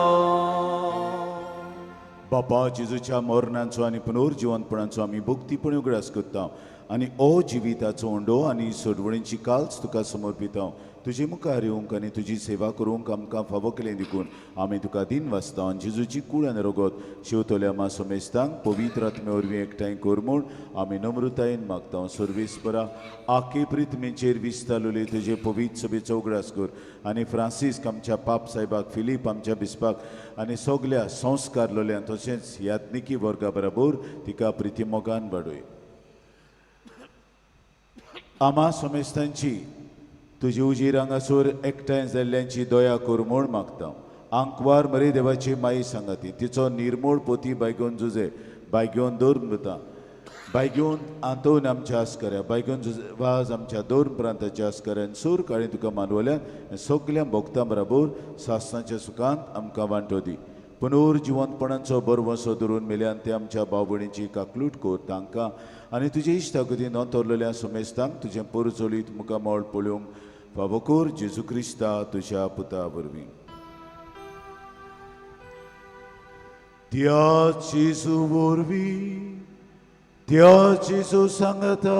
बापा जेजूच्या मरणाचो आनी पुनर्जिवंतपणाचो आमी भक्तीपणी उगडास करता आनी ओ जिविताचो उंडो आनी सोडवणीची काल्स तुका समर्पिता. तुजे मुखार येवंक आनी तुजी सेवा करूंक आमकां फावो केलें देखून आमी तुका दिन वाचता आनी जेजूची कूड आनी रगत शेवतल्या मा समेस्तांक पवित्र आत्मे वरवीं एकठांय कर म्हूण आमी नम्रतायेन मागता. सर्वेस्परा आखे प्रितमेचेर विस्तारलेले तुजे पवित्र सभेचो उगडास कर आनी फ्रांसीस्क आमच्या पाप साहेबाक, फिलीप आमच्या बिस्पाक आनी सगल्या संस्कार लोल्यान तशेंच याज्ञिकी वर्गा बरोबर तिका प्रितीमोगान वाडय. आमा समेस्तांची तुजी उजीर हांगासर एकठांय जाल्ल्यांची दया कर म्हूण मागता. आंकवार मरे देवाची माई सांगाती तिचो निर्मोळ पोती बायगोन जुजे बायगोन दोर मृता बायगोन आंतोन आमच्या आस्कऱ्या बायगोन जुजे वाज आमच्या दोन प्रांताच्या आस्कऱ्यान सूर काळी तुका मानवल्यान सगल्या भोगतां बराबर सासणाच्या सुखांत आमकां वांटो दी. पुनर्जिवंतपणाचो बरवसो धरून मेल्यान ते आमच्या भाव भयणीची काकलूट कर तांकां आनी तुजे इश्टागती नोंतरलेल्या समेस्तांक तुजें पोरचोलीत मुखामळ पळोवंक फावो कर जेजू क्रिस्ता तुज्या पुता वरवीं. त्या जेजू वरवीं, त्या जेजू सांगता,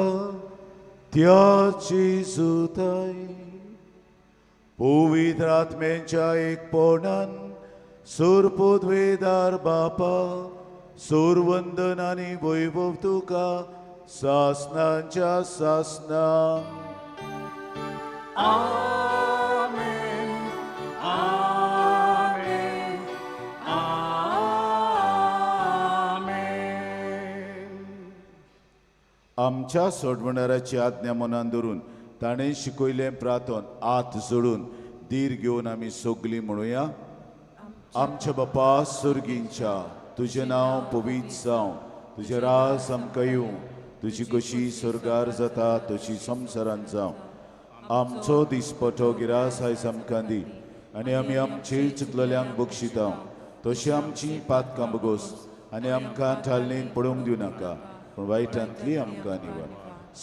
त्या जेजू ताय पवित्र आत्म्यांच्या एकपणान सुरपोद्वेदार बापा सुरवंदन आनी वैभव तुका सासनाच्या सासना. आमेन, आमेन, आमेन. आमच्या सोडवणाराची आज्ञा मनान धरून ताणें शिकयलें प्रार्थन आत जोडून धीर घेवन आमी सगलीं म्हणुया. आमच्या बापा सर्गींच्या तुजें नांव पवित्र जावं, तुजें राज आमकां येवं, तुजी कशी स्वर्गार जाता तशी संवसारांत जावं. आमचो दिसपटो गिरास आयज आमकां दी आनी आमी आमचे चुकलेल्यांक बक्षिता तशी आमची पातकां बगोस आनी आमकां ठालणीन पडूंक दिवं नाका, पूण वायटांतली आमकां निवार.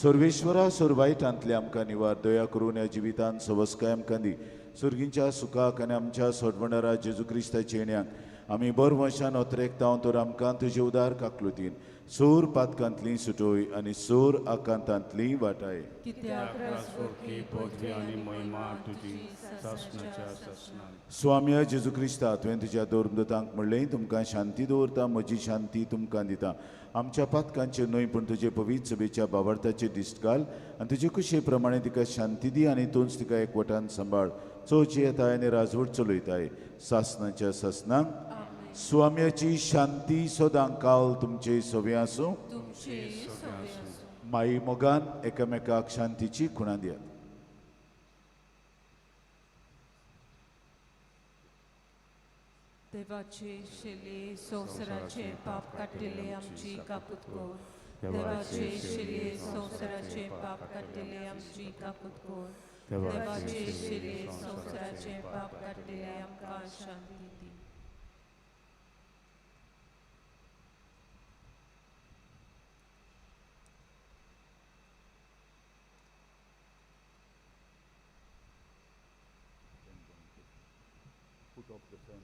सर्वेश्वरा सोर वायटांतली आमकां निवार. दया करून ह्या जिवितांत सवस्काय आमकां दी. सर्गींच्या सुखाक आनी आमच्या सोडवणारा जेजू क्रिस्ताच्या येण्याक आमी बरवंशान अत्रेकता तर आमकां तुजे उदार काकलुतीन सोर पातकांतली सुटोय आनी सोर आकांतांतली वाटाय. स्वाम्या जेजू क्रिस्ता तुवें तुज्या दोरमदतांक म्हणलें तुमकां शांती दवरता, म्हजी शांती तुमकां दिता. आमच्या पातकांचेर न्हय पूण तुजे पवित्र सभेच्या बावडताचेर दिश्ट घाल आनी तुजे कुशे प्रमाणे तिका शांती दी आनी तूंच तिका एकवटान सांबाळ. चोवची येताय आनी राजवट चलयताय सासनाच्या सासनाक. स्वाम्याची शांती सदां काल तुमचे सवे आसूं. माई मोगान एकामेकाक शांतीची खुणा दियात. देवाचे शिले संवसाराचे पाप काडटले आमची काकूत कर. देवाचे शिले संवसाराचे पाप काडटले आमची काकूत कर. देवाचे शिले संवसाराचे पाप काडटले आमकां शांती दी. Put off the fan.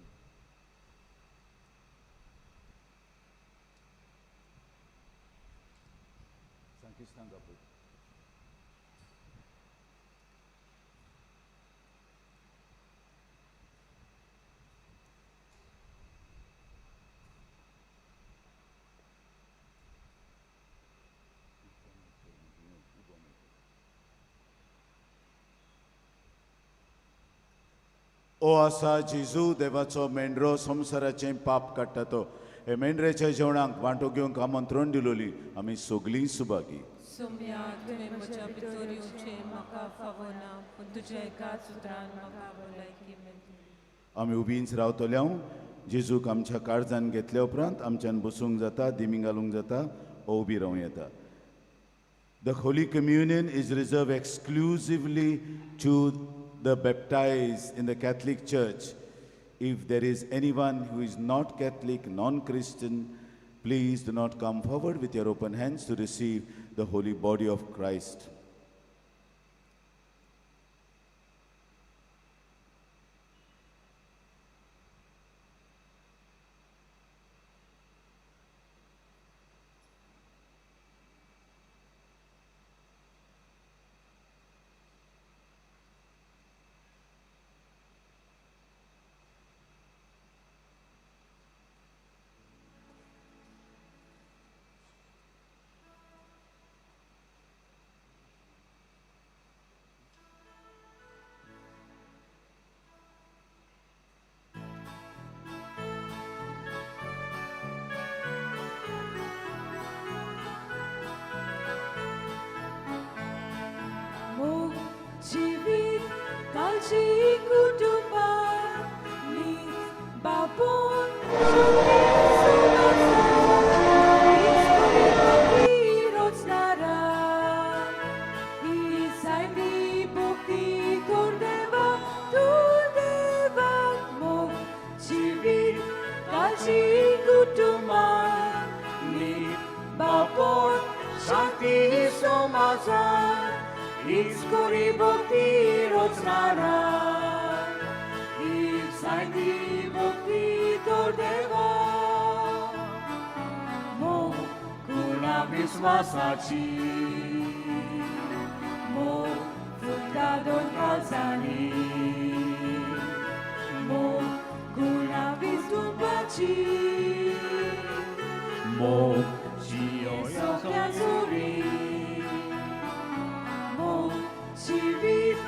Sankistan Kapur. ओ आसा जेजू देवाचो मेंढरो संवसाराचें पाप काडटा तो हे मेंढऱ्याच्या जेवणाक वांटो घेवंक आमंत्रण दिलोली आमी सगलीं सुभागी. सोम्या तुवें म्हज्या भितर येवचें म्हाका फावना, पूण तुज्या एकाच उतरान म्हाका भलायकी मेळटली. आमी उबींच रावतले. हांव जेजूक आमच्या काळजान घेतल्या उपरांत आमच्यान बसूंक जाता, दिमी घालूंक जाता ओ उबी रावूं येता. The Holy Communion is reserved exclusively to the baptized in the Catholic Church. If there is anyone who is not Catholic, non-Christian, please do not come forward with your open hands to receive the holy body of Christ. समाजान हीच खरी भक्ती रचणारा ही सायदी भक्ती तोर देवा मोग कुणा विस्वासाची मोग फुलता दोन काळजांनी मोग कुणा विस्तुपाची मोग जियो जोरी मोग जिवीत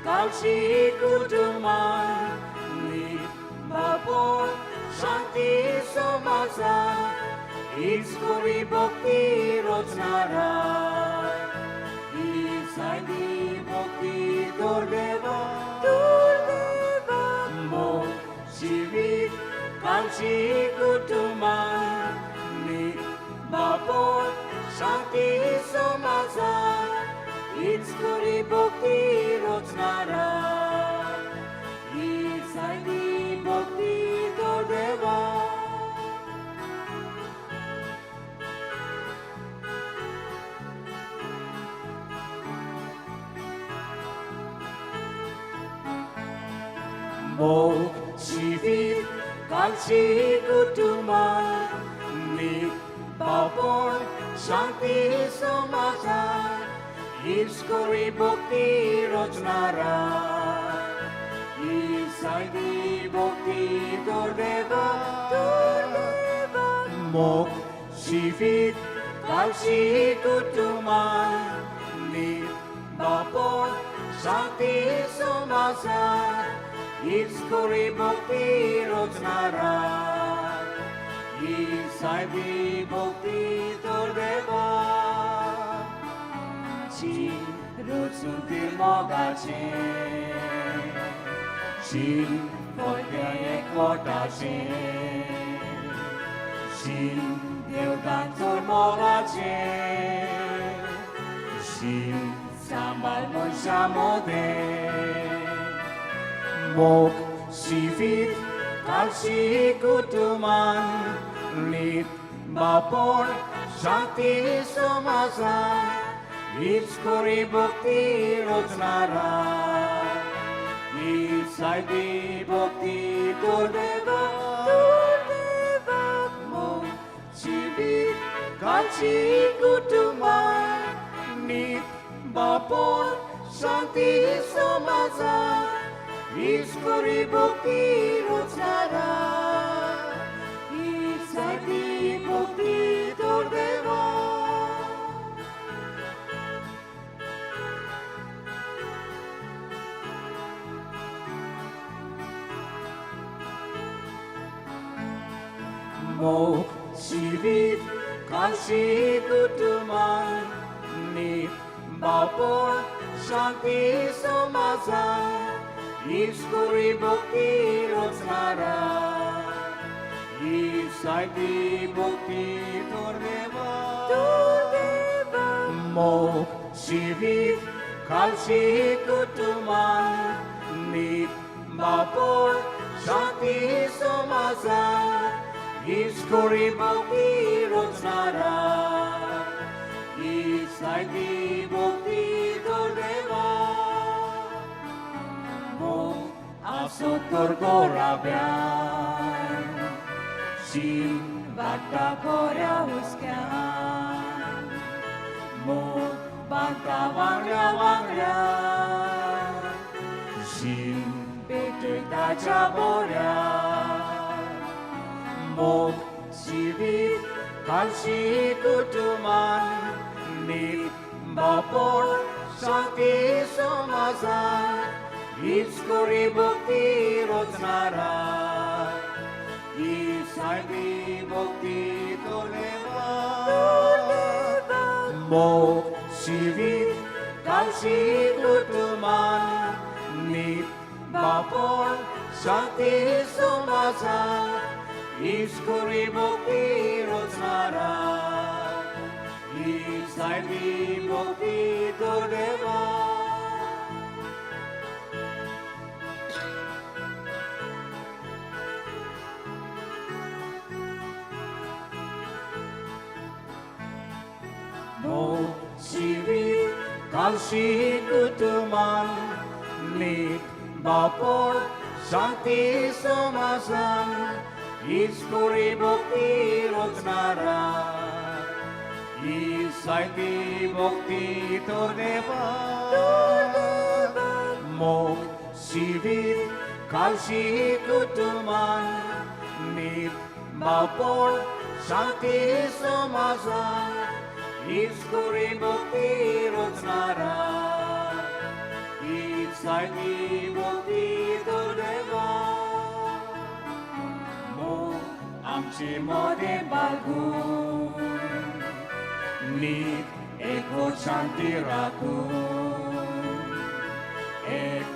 कालची कुटुंबान नीत बापोल शांती समाजान हीच खरी भक्ती रचणारा ही सायदी भक्ती तोर देवा तोर देवा मोग जिवीत कालची कुटुंबान नीत बापोल शांती समाजान हीच खरी भक्ती रचणारा ही सायदी भक्ती तोर देवा. मोग जिवीत कालची कुटुंबान नीत बापोल शांती समाजान हीच खरी भक्ती रचणारा ही सायदी भक्ती तोर देवा तोर देवा मोग जिवीत कालची कुटुंबान नीत बापोल शांती समाजान हीच खरी भक्ती रचणारा ही सायदी भक्ती तोर देवा. जीण रुचुंतील मोगाचें जीण फळग्या एकवटाचें जीण देवतान चोर मोगाचें जीण सांबाळ मनशां मोदें मोग जिवीत कालची कुटुंबान नीत बापोल शांती समाजान हीच खरी भक्ती रचणारा ही सायदी भक्ती तोर देवा तोर देवा मोग जिवीत कालची कुटुंबान नीत बापोल शांती समाजान हीच खरी भक्ती रचणारा ही सायदी भक्ती तोर देवा. मोग जिवीत कालची कुटुंबान नीत बापोल शांती समाजान हीच खरी भक्ती रचणारा ही सायदी भक्ती तोर देवा तोर देवा मोग जिवीत कालची कुटुंबान नीत बापोल शांती समाजान हीच खरी भक्ती रचणारा ही सायदी भक्ती तोर देवा. मोग आसो तोर गोराब्यान जीण वाडटा खोऱ्या हुस्क्यान मोग बांदता वांगड्या वांगड्या जीण पेटयताच्या बोऱ्या मोग जिवीत कालची कुटुंबान नीत बापोल शांती समाजान हीच खरी भक्ती रचणारा ही सायदी भक्ती तोर देवा मोग जिवीत कालची कुटुंबान नीत बापोल शांती समाजान हीच खरी भक्ती रचणारा ही सायदी भक्ती तोर देवा. मोग जिवीत कालशी कुटुंबान नीत बापोल शांती समाजान ईश्वरी भक्ती रचणारा ही सायती भक्ती तर देवा मोग शिवीत कालशी कुटुंबान नीत बापोल शांती समाजान ईश्वरी भक्ती रचणारा ही सायती भक्ती तर देवा मोग आमचे मोदे बाळगून नीत एको शांती राखून एक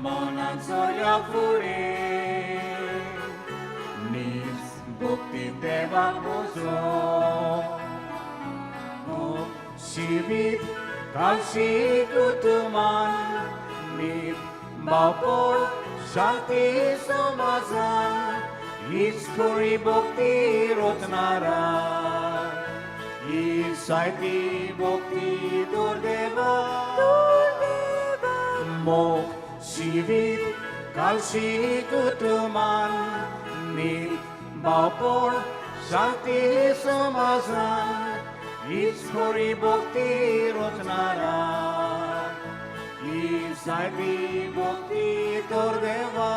मनान चोया फुडें नीज भक्ती देवाक मोजो मोग शिवीत कालशी कुटुंबान नीत बापोल शांती समाजान ईश्वरी भक्ती रचणारा ही सायती भक्ती दुर्देवा मोग शिवीत कालशी कुटुंबान नीत बापोल शांती समाजान ईश्वरी भक्ती रचणारा ही सायती भक्ती तर देवा.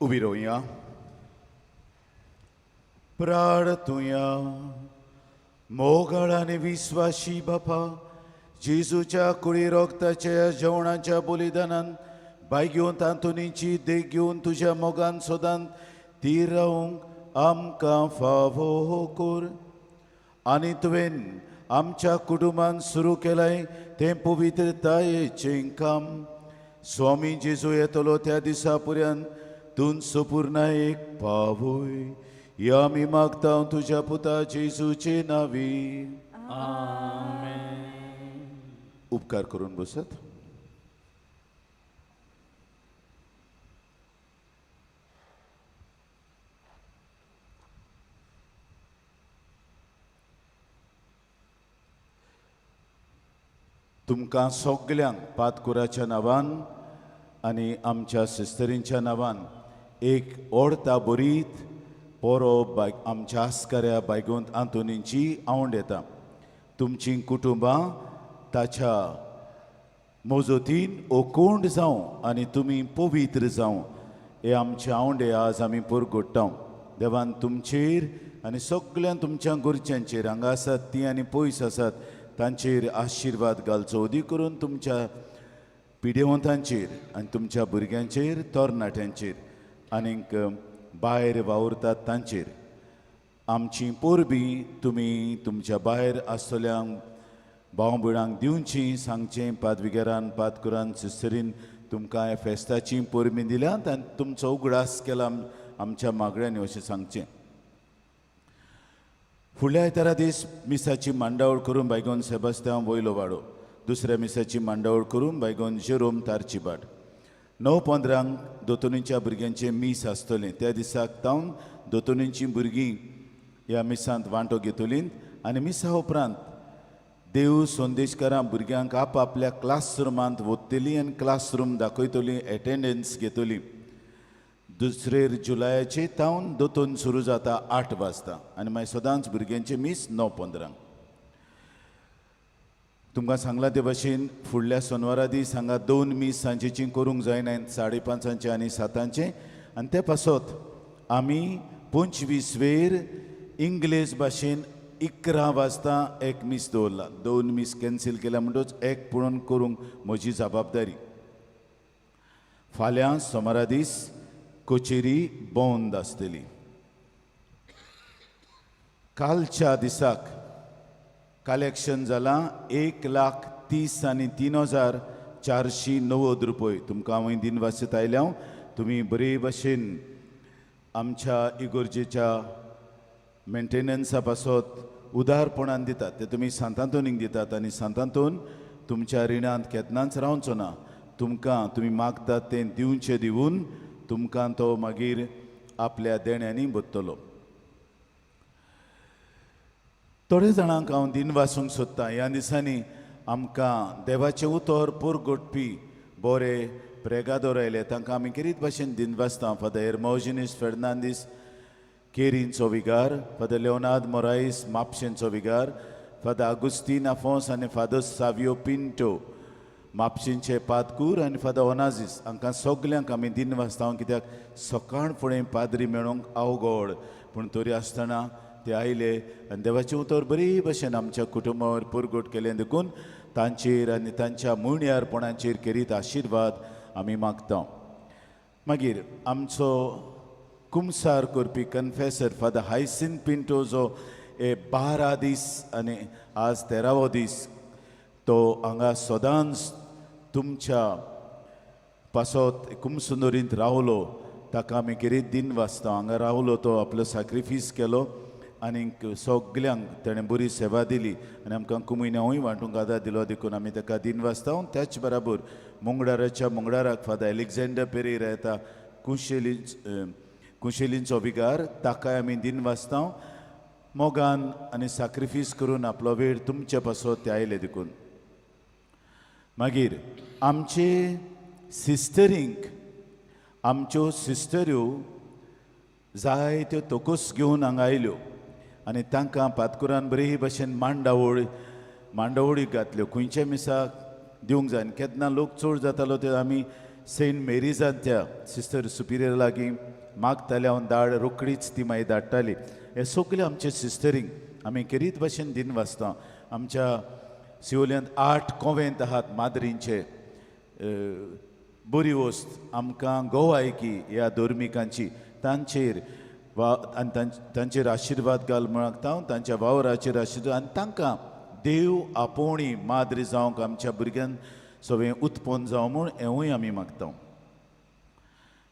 उबी रोवया, प्रार्थुया. मोगाळ आनी विस्वाशी बापा, जेजूच्या कुळी रोगताच्या जेवणाच्या बलिदानान बायगेवन तांतुनीची देख घेवन तुज्या मोगान सदांत ती रावंक आमकां फावो कर. आनी तुवें आमच्या कुटुंबान सुरू केलाय तें पवित्रतायेचें काम स्वामी जेजू येतलो त्या दिसा पर्यंत तूं सपूर्णायेक पावय. या आमी मागता तुज्या पुता जेजूचे नावी. उपकार करून बसत. तुमकां सगल्यांक पातकुराच्या नांवान आनी आमच्या सिस्टरींच्या नांवान एक ओडता बरीत पोरो बाय आमच्या आस्कऱ्या बायगोंत आंतोनीची आवड येता. तुमचीं कुटुंबां ताच्या मोजोतीन ओकोंड जावं आनी तुमी पवित्र जावं हे आमचे आवंडे आज आमी परगोडटा. देवान तुमचेर आनी सगळ्यां तुमच्या गरजांचेर हांगा आसात तीं आनी पयस आसात तांचेर आशिर्वाद घालचो, अदी करून तुमच्या पिडेवंतांचेर आनी तुमच्या भुरग्यांचेर, तरणाट्यांचेर आनीक भायर वावुरतात तांचेर. आमची परबीं तुमी तुमच्या भायर आसतल्यांक भाव भयणांक दिवची सांगचें. पादविगारान, पादकुरान, सिस्टरीन तुमकां ह्या फेस्ताची परबीं दिल्यात आनी तुमचो उगडास केला आमच्या मागण्यांनी अशें सांगचें. फुडल्या आयतारा दीस मिसाची मांडावळ करून बायगोन सेबास्त्यांव वयलो वाडो, दुसऱ्या मिसाची मांडावळ करून बायगोन जेरोम तारची बाट. 9:15 दोतोनीच्या भुरग्यांचें मीस आसतलें. त्या दिसाक तावन दोतोनीचीं भुरगीं ह्या मिसांत वांटो घेतलीं आनी मिसा उपरांत देव संदेशकारां भुरग्यांक आपआपल्या क्लासरुमांत वतली आनी क्लासरूम दाखयतली, एटेंडन्स घेतली. 2 जुलयाचे तावन दोतोन सुरू जाता 8 वाजता आनी मागीर सदांच भुरग्यांचें मीस 9:15. तुमकां सांगलां ते भाशेन फुडल्या सोनवारा दीस हांगा 2 मीस सांजेचीं करूंक जायना, 5:30 आनी 7 आनी ते पासत आमी 25 वेर इंग्लीश भाशेन 11 वाजता एक मीस दवरला. 2 मीस कॅन्सील केल्या म्हणटकच एक पळोवन करूंक म्हजी जबाबदारी. फाल्यां सोमारा दीस कचेरी बंद आसतली. कालच्या दिसाक कलेक्शन जालां 1,30,3,490 रुपये. तुमकां हांव दिनवासीत आयल्या हांव. तुमी बरे भशेन आमच्या इगोर्जेच्या मेंटेनन्सा पासत उदारपणान दितात ते तुमी सांतांतोनीक दितात आनी सांतांतोन तुमच्या रिणांत केन्नाच रावचो ना. तुमकां तुमी मागतात तें दिवचें दिवन तुमकां तो मागीर आपल्या देण्यांनी बदतलो. थोडे जाणांक हांव दिनवासूंक सोदतां. ह्या दिसांनी आमकां देवाचें उतर पुरगोटपी बरे प्रेगादोर आयले, तांकां आमी खेरीत भाशेन दिनवासता. फादर एर्मोजिनीस फेर्नांदीस केरींचो विगार, फादर लेओनार्द मोरायस म्हापशेंचो विगार, फादर आगुस्तीन आफोंस आनी फादर सावियो पिंटो म्हापशेंचे पादकूर आनी फादर ओनाजीस हांकां सगल्यांक आमी दिनवासता. कित्याक सकाळ फुडें पाद्री मेळोंक अवघड, पूण तरी आसतना ते आयले आनी देवाचें उतर बरे भशेन आमच्या कुटुंबावर पुरगोट केलें देखून तांचेर आनी तांच्या मुण्यारपणाचेर खेरीत आशिर्वाद आमी मागता. मागीर आमचो कुमसार करपी कन्फेसर फादर हायसीन पिंटो जो हे 12 दीस आनी आज 13वो दीस तो हांगा सदांच तुमच्या पासत कुमसुंदरींत रावलो, ताका आमी खेरीत दिन वाचता. हांगा रावलो तो आपलो सॅक्रिफीस केलो आनीक सगल्यांक ताणें बरी सेवा दिली आनी आमकां कुमयन्यावूय वांटूंक आदार दिलो देखून आमी ताका दिन वाचता. त्याच बराबर मुंगडाराच्या मुंगडाराक फादर एलेक्झांडर पेरेरा येता, कुशेलींचो विगार, ताकाय आमी दिन वाचता. मोगान आनी सॅक्रिफीस करून आपलो वेळ तुमचे पासत ते आयले देखून. मागीर आमचे सिस्टरींक, आमच्यो सिस्टऱ्यो जायत्यो तोकोस घेवन हांगा आयल्यो आनी तांकां पातकुरान बरे भशेन मांडावळी घातल्यो. खंयच्या मिसाक दिवंक जाय आनी केन्ना लोक चड जातालो ते आमी सेंट मेरीजान त्या सिस्टर सुपिरियर लागीं मागताले, हांव दाड रोकडीच ती मागीर धाडटाली. हे सगळे आमचे सिस्टरींक आमी खेरीत भशेन दिन वाचता. आमच्या सिवोल्यांत 8 कोवेंत आहात माद्रींचे. बरी वस्त आमकां गोवायकी ह्या धर्मिकांची, तांचेर वा आनी तांचेर आशिर्वाद घाल म्हणटा, तांच्या वावराचेर आशिर्वाद आनी तांकां देव आपोवणी माद्री जावंक आमच्या भुरग्यांक सगळें उत्पन्न जावं म्हूण हेंवूय आमी मागता.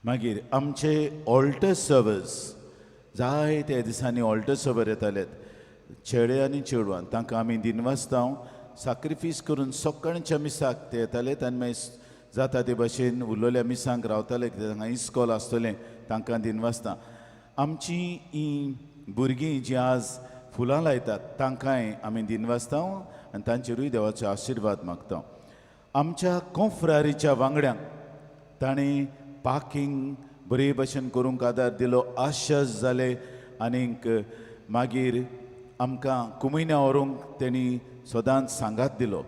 मागीर आमचे ऑल्टर सर्वर्स जायते दिसांनी ऑल्टर सर्वर येताले चेडे आनी चेडवान, तांकां आमी दिनवासता. सॅक्रिफीस करून सकाळच्या मिसाक ते येताले आनी मागीर जाता ते भशेन उरलेल्या मिसांक रावताले, कित्याक तांकां इस्कॉल आसतलें, तांकां दिनवासता. आमची ही भुरगीं जीं आज फुलां लायतात तांकांय आमी दिनवासता आनी तांचेरूय देवाचो आशिर्वाद मागता. आमच्या कोंफ्रारीच्या वांगड्यांक ताणें पार्किंग बरे भशेन करूंक आदार दिलो, आश्वास जाले आनीक मागीर आमकां कुमयन्या व्हरूंक तेणी सदांच सांगात दिलो,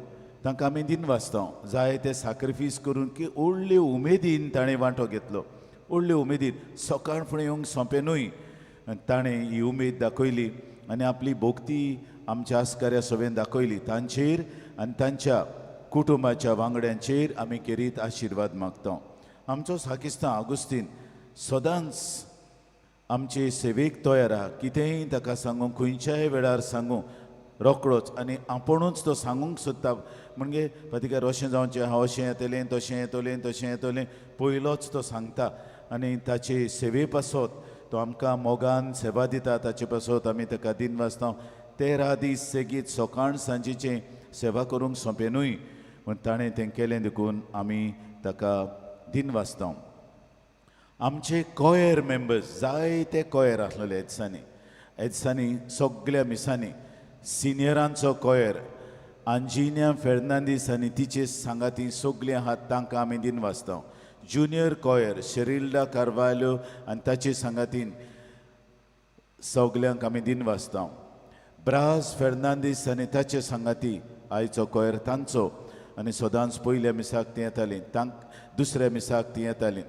तांकां आमी दिनवासता. जाय ते सॅक्रिफीस करून की व्हडले उमेदीन ताणें वांटो घेतलो, व्हडले उमेदीन सकाळ फुडें येवंक सोंपें न्हय, ताणें ही उमेद दाखयली आनी आपली भोक्ती आमच्या आस्काऱ्या सगळें दाखयली. तांचेर आनी तांच्या कुटुंबाच्या वांगड्यांचेर आमी खेरीत आशिर्वाद मागता. आमचो साकिस्तां आगुस्तीन सदांच आमचे सेवेक तयार आहा, कितेंय ताका सांगूंक खंयच्याय वेळार सांगूं रोकडोच आनी आपुणूच तो सांगूंक सोदता. म्हणजे फातिकार अशें जावचें, हांव अशें येतलें, तशें येतलें, तशें येतलें, पयलोच तो सांगता आनी ताचे सेवे पासत तो आमकां मोगान सेवा दिता, ताचे पासत आमी ताका दिनवासता. 13 दीस सेगीत सकाळ सांजेचें सेवा करूंक सोंपें न्हय, पूण ताणें तें केलें देखून आमी ताका दिनवासता. आमचे कॉयर मेंबर्स जायते कॉयर आसलेले ह्या दिसांनी, ह्या दिसांनी सगल्या मिसांनी सिनियरांचो कॉयर आंजिनिया फेर्नांदीस आनी तिचे सांगाती सगलीं आहात, तांकां आमी दिनवासता. ज्युनियर कॉयर शेरिल्डा कार्वालो आनी ताचे सांगातीन सगल्यांक आमी दिनवासता. ब्रास फेर्नांदीस आनी ताचे सांगाती आयचो कॉयर तांचो आनी सदांच पयल्या मिसाक ती येताली, दुसऱ्या मिसाक ती येताली.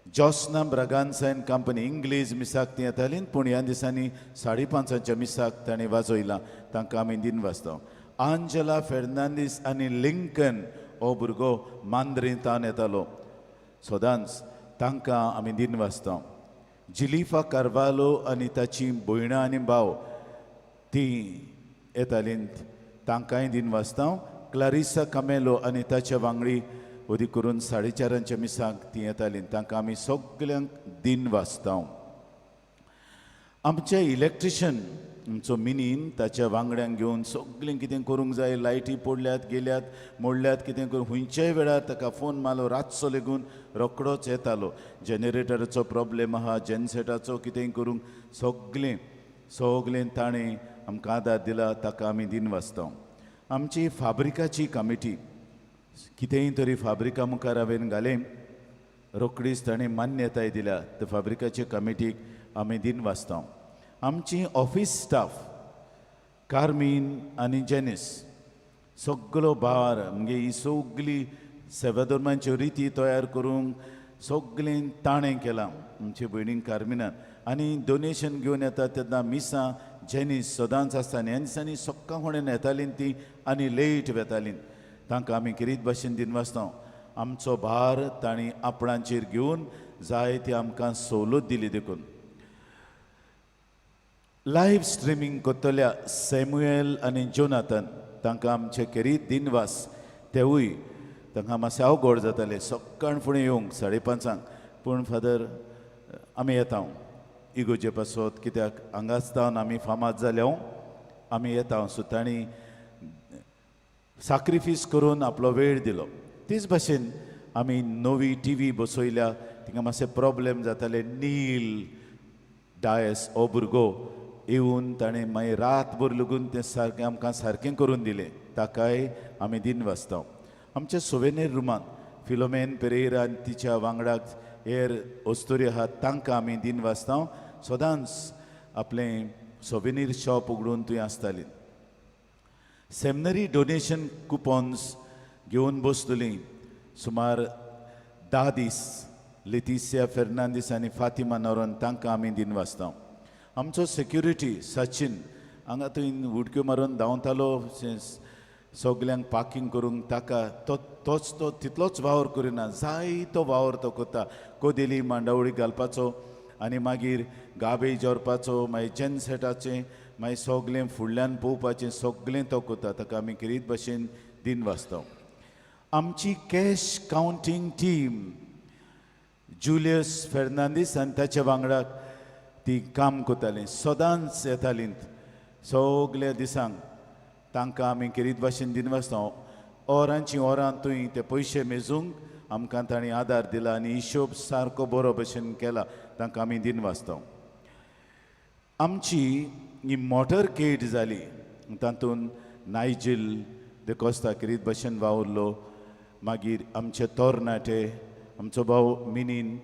जोस्ना ब्रागांसा एंड कंपनी इंग्लीश मिसाक ती येताली, पूण ह्या दिसांनी 5:30 मिसाक ताणें वाजयलां, तांकां आमी दिनवासता. आंजला फेर्नांदीस आनी लिंकन हो भुरगो मांद्रेंतान येतालो सदांच, तांकां आमी दिनवासता. जिलिफा कार्वालो आनी ताची भयणां आनी भाव ती येताली, तांकांय दिनवासता. क्लारिसा कामेलो आनी ताच्या वांगडी अदीक करून 4:30 मिसाक ती येतालीं. तांकां आमी सगल्यांक दिन वाचता. आमचे इलेक्ट्रिशन आमचो मिनीन ताच्या वांगड्यांक घेवन सगळें कितें करूंक जाय, लायटी पडल्यात गेल्यात मोडल्यात कितें करूं, खंयच्याय वेळार ताका फोन मारलो रातचो लेगून रोकडोच येतालो. जनरेटराचो प्रॉब्लेम आहा, जनसेटाचो कितें करूंक सगळें सगळें ताणें आमकां आदार दिला, ताका आमी दिन वाचता. आमची फाब्रिकाची कमिटी कितेंय तरी फाब्रिका मुखार हांवें घालें, रोकडीच ताणें मान्यताय दिल्या, त्या फाब्रिकाचे कमिटीक आमी दिन वाचता. आमची ऑफीस स्टाफ कार्मीन आनी जेनीस सगलो भार म्हणजे ही सगली सेवाधर्मांच्यो रिती तयार करूंक सगळें ताणें केलां आमचे भयणीन कार्मिनान. आनी डोनेशन घेवन येता तेन्ना मिसां जेनीस सदांच आसता आनी ह्या दिसांनी सक्का फुडें येतालीं ती आनी लेट वेतालीं. तांकां आमी किरीत भाशेन दिन वाचता. आमचो भार तांणी आपणाचेर घेवन जाय ती आमकां सवलत दिली. देखून लायव्ह स्ट्रिमींग करतल्या सॅम्युएल आनी जोनाथन तांकां आमचे खेरीत दिनवास. तेवूय तांकां मातशें अवघड जातालें सकाळ फुडें येवंक 5:30, पूण फादर आमी येता इगोजे पासत, कित्याक हांगाच तावन आमी फामाद जाल्या आमी येता. सो तांणी साक्रिफीस करून आपलो वेळ दिलो. तेच भाशेन आमी नवी टीव्ही बसयल्या, तिंगा मातशे प्रॉब्लेम जाताले. नील डायस हो भुरगो येवन ताणें मागीर रातभर लगून तें सारकें आमकां सारकें करून दिलें, ताकाय आमी दिन वाचता. आमच्या सोवेनीर रुमांत फिलोमेन पेरेरा आनी तिच्या वांगडाक हेर अस्तुरी आहात, तांकां आमी दिन वाचता. सदांच आपलें सोवेनीर शॉप उगडून थंय आसताली. सेमिनरी डोनेशन कुपॉन्स घेवन बसतलीं सुमार 10 दीस लेतिसिया फेर्नांदीस आनी फातिमा नोरन तांकां आमी दिन वाचता. आमचो सेक्युरिटी सचिन हांगा थंय उडक्यो मारून धांवतालो सगल्यांक पार्किंग करूंक, ताका तो तोच तो तितलोच वावर करिना, जायतो वावर तो करता. कोदेली मांडावळी घालपाचो आनी मागीर गाबेज व्हरपाचो, मागीर जनसेटाचें, मागीर सगलें फुडल्यान पळोवपाचें सगलें तो करता. ताका आमी खेरीत भाशेन दिन वाचता. आमची cash counting team Julius Fernandes आनी ताच्या वांगडाक ती काम करतालीं, सदांच येतालीं सगल्या दिसांक. तांकां आमी खेरीत भाशेन दिन वाचता. ओरांची ओरां थंय ते पयशे मेजूंक आमकां तांणी आदार दिला आनी हिशोब सारको बरो भशेन केला, तांकां आमी दिन वाचता. आमची ही मोटरकेड जाली, तातूंत नायजील देकोस्ता खेरीत भाशेन वावुरलो. मागीर आमचे तरणाटे आमचो भाव मिनीन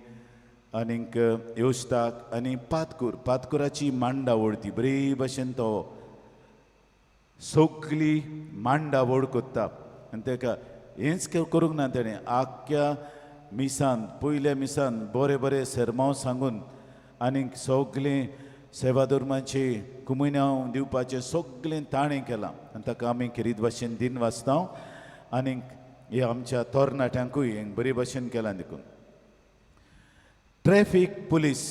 आनीक येवस्ताक आनी पातकूर, पातकुराची मांडावळ ती बरी भाशेन तो सगली मांडावळ करता आनी ताका हेंच करूंक ना, तेणें आख्ख्या मिसान पयल्या मिसान बरे बरे सेरमांव सांगून आनीक सगलें सेवाधर्माचे कुमुन्यांव दिवपाचें सगलें ताणें केलां आनी ताका आमी खेरीत भाशेन दिन वाचता. आनीक हे आमच्या तरणाट्यांकूय हें बरे भाशेन केलां. देखून ट्रॅफीक पुलीस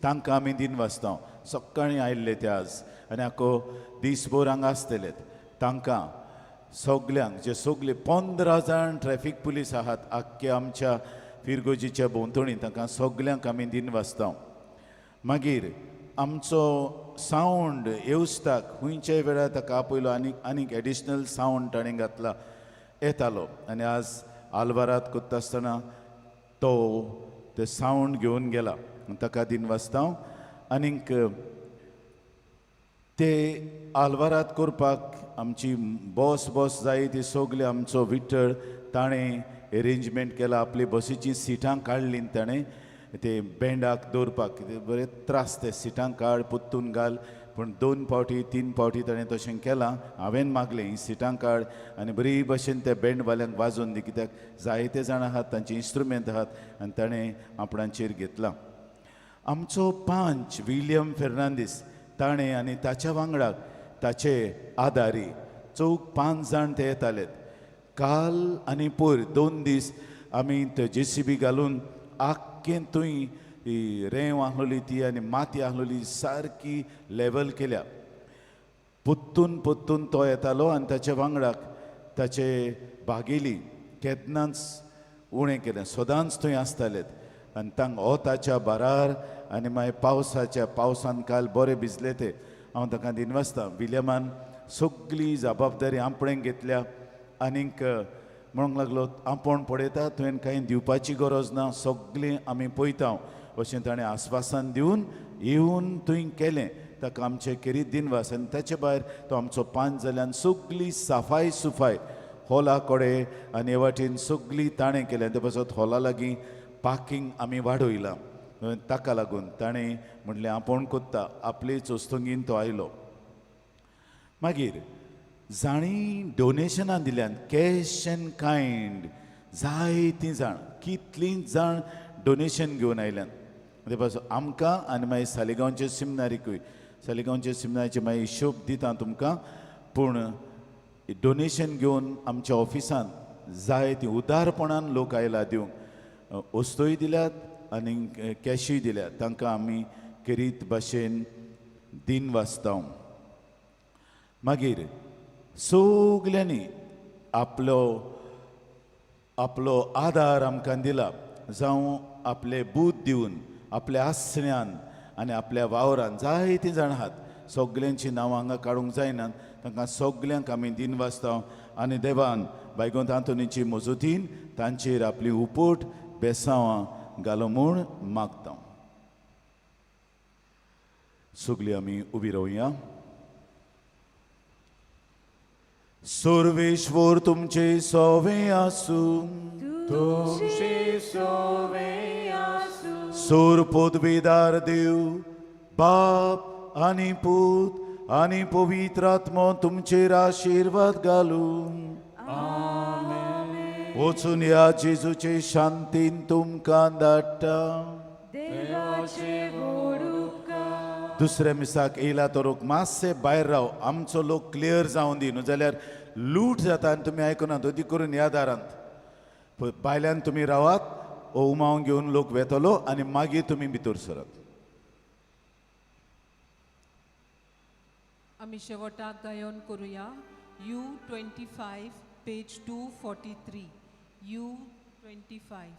तांकां आमी दिन वाचता. सकाळीं आयिल्ले ते आज आनी आखो दीसभर हांगा आसतले. तांकां सगल्यांक जे सगले 15 जाण ट्रॅफीक पुलीस आहात आख्ख्या आमच्या फिरगोजीच्या भोंवतणी, तांकां सगल्यांक आमी दिन वाचता. मागीर आमचो सावंड येवस्ताक खंयच्याय वेळार ताका आपयलो आनीक आनीक एडिशनल सावंड ताणें घातला, येतालो. आनी आज आलवारात करता आसतना तो ते सावंड घेवन गेला, ताका दिन वाचता. आनीक ते आलवारात करपाक आमची बस बस जाय ती सगळी आमचो विठ्ठल ताणें एरेंजमेंट केला. आपली बसीचीं सिटां काडलीं ताणें ते बँडाक दवरपाक, बरे त्रास ते सिटां काड पोत्तून घाल, पूण 2 फावटी 3 फावटी ताणें तशें केलां. हांवें मागलें ही सिटां काड आनी बरी भशेन त्या बँडवाल्यांक वाजोवन दी, कित्याक जायते जाण आहात तांचे इन्स्ट्रुमेंट आहात आनी ताणें आपणाचेर घेतलां. आमचो पांच विलियम फेर्नांदीस ताणें आनी ताच्या वांगडाक ताचे आदारी 4-5 जाण ते येताले. काल आनी पयर 2 दीस आमी ते जेसीबी घालून आख्खें थंय ही रेंव आहलोली ती आनी माती आहलोली सारकी लेवल केल्या. पोत्तून पोत्तून तो येतालो आनी ताच्या वांगडाक ताचे भागेली केन्नाच उणें केलें. सदांच थंय आसतालेत आनी तांकां वोताच्या बारार आनी मागीर पावसाच्या पावसान काल बरे भिजले ते. हांव ताका दिनवासता. विलियमान सगली जबाबदारी आपणें घेतल्या आनीक म्हणूंक लागलो आपूण पळयता, तुवें कांय दिवपाची गरज ना, सगळीं आमी पळयता अशें ताणें आस्वासन दिवन येवन थंय केलें. ताका आमचे खेरीत दिनवास. आनी ताचे भायर तो आमचो पांच जाल्यान सगली साफाय सुफाय हॉला कडेन आनी हे वाटेन सगली ताणें केलें. ते पासत हॉला लागीं पार्कींग आमी वाडयलां. ताका लागून ताणें म्हणलें आपूण कोत्ता, आपलेच वस्तुंगीन तो आयलो. मागीर जाणी डोनेशनां दिल्यान कॅश एन्ड कायंड जायतीं जाण, कितलीं जाण डोनेशन घेवन आयल्यान. ते पासून आमकां आनी मागीर सालिगांवचे सिमनारीकूय, सालिगांवचे सिमनारीचे मागीर हिशोब दिता तुमकां. पूण डोनेशन घेवन आमच्या ऑफिसांत जायतीं उदारपणान लोक आयला दिवंक, वस्तूय दिल्यात आनी कॅशूय दिल्यात. तांकां आमी खेरीत भाशेन दिन वाचता. मागीर सगल्यांनी आपलो आपलो आदार आमकां दिला, जावं आपले बूद दिवन, आपल्या आसण्यान आनी आपल्या वावरान. जायतीं जाणां आहात, सगल्यांचीं नांवां हांगा काडूंक जायना. तांकां सगल्यांक आमी दिन वाचता आनी देवान बायगोंत आंतोनीची मजतीन तांचेर आपली उपट बेसांवां घालो म्हूण मागता. सगळीं आमी उबी रावया. सर्वेश्वर तुमचे सोवे आसूं, तुमचे सोवे आसूं. सोर पदवेदार देव बाप आनी पूत आनी पवित्र आत्मो तुमचेर आशिर्वाद घालूं. वचून ह्या जेजूचे शांतीन तुमकां धाडटा. देवाचे व्हड उपकार. दुसऱ्या मिसाक येयला तो लोक मातशे भायर राव, आमचो लोक क्लियर जावन दी, न्हू जाल्यार लूट जाता आनी तुमी आयकुनात. अदी करून ह्या दारांत भायल्यान तुमी रावात, हो उमाव घेवन लोक वेतलो आनी मागीर तुमी भितर सरात. आमी शेवटाक गायन करुया U25 page 243 U25.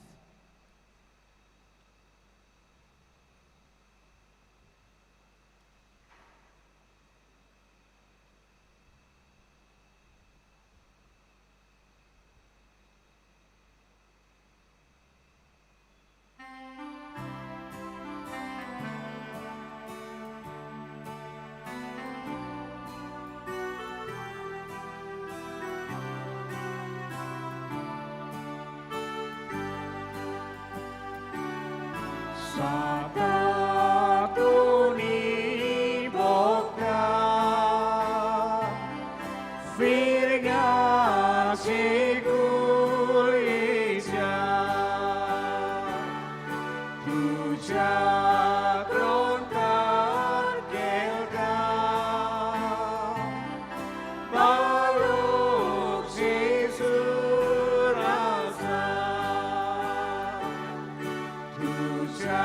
Satuni bokta Firgace kulisa Tuja krontar kelta Baluk Jesu rasa Tuja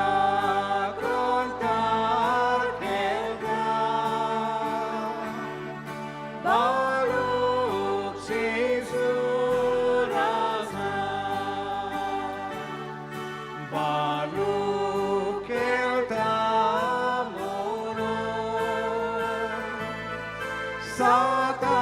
krontar kelta Baluk Jesu rasa Baluk kelta mono Satan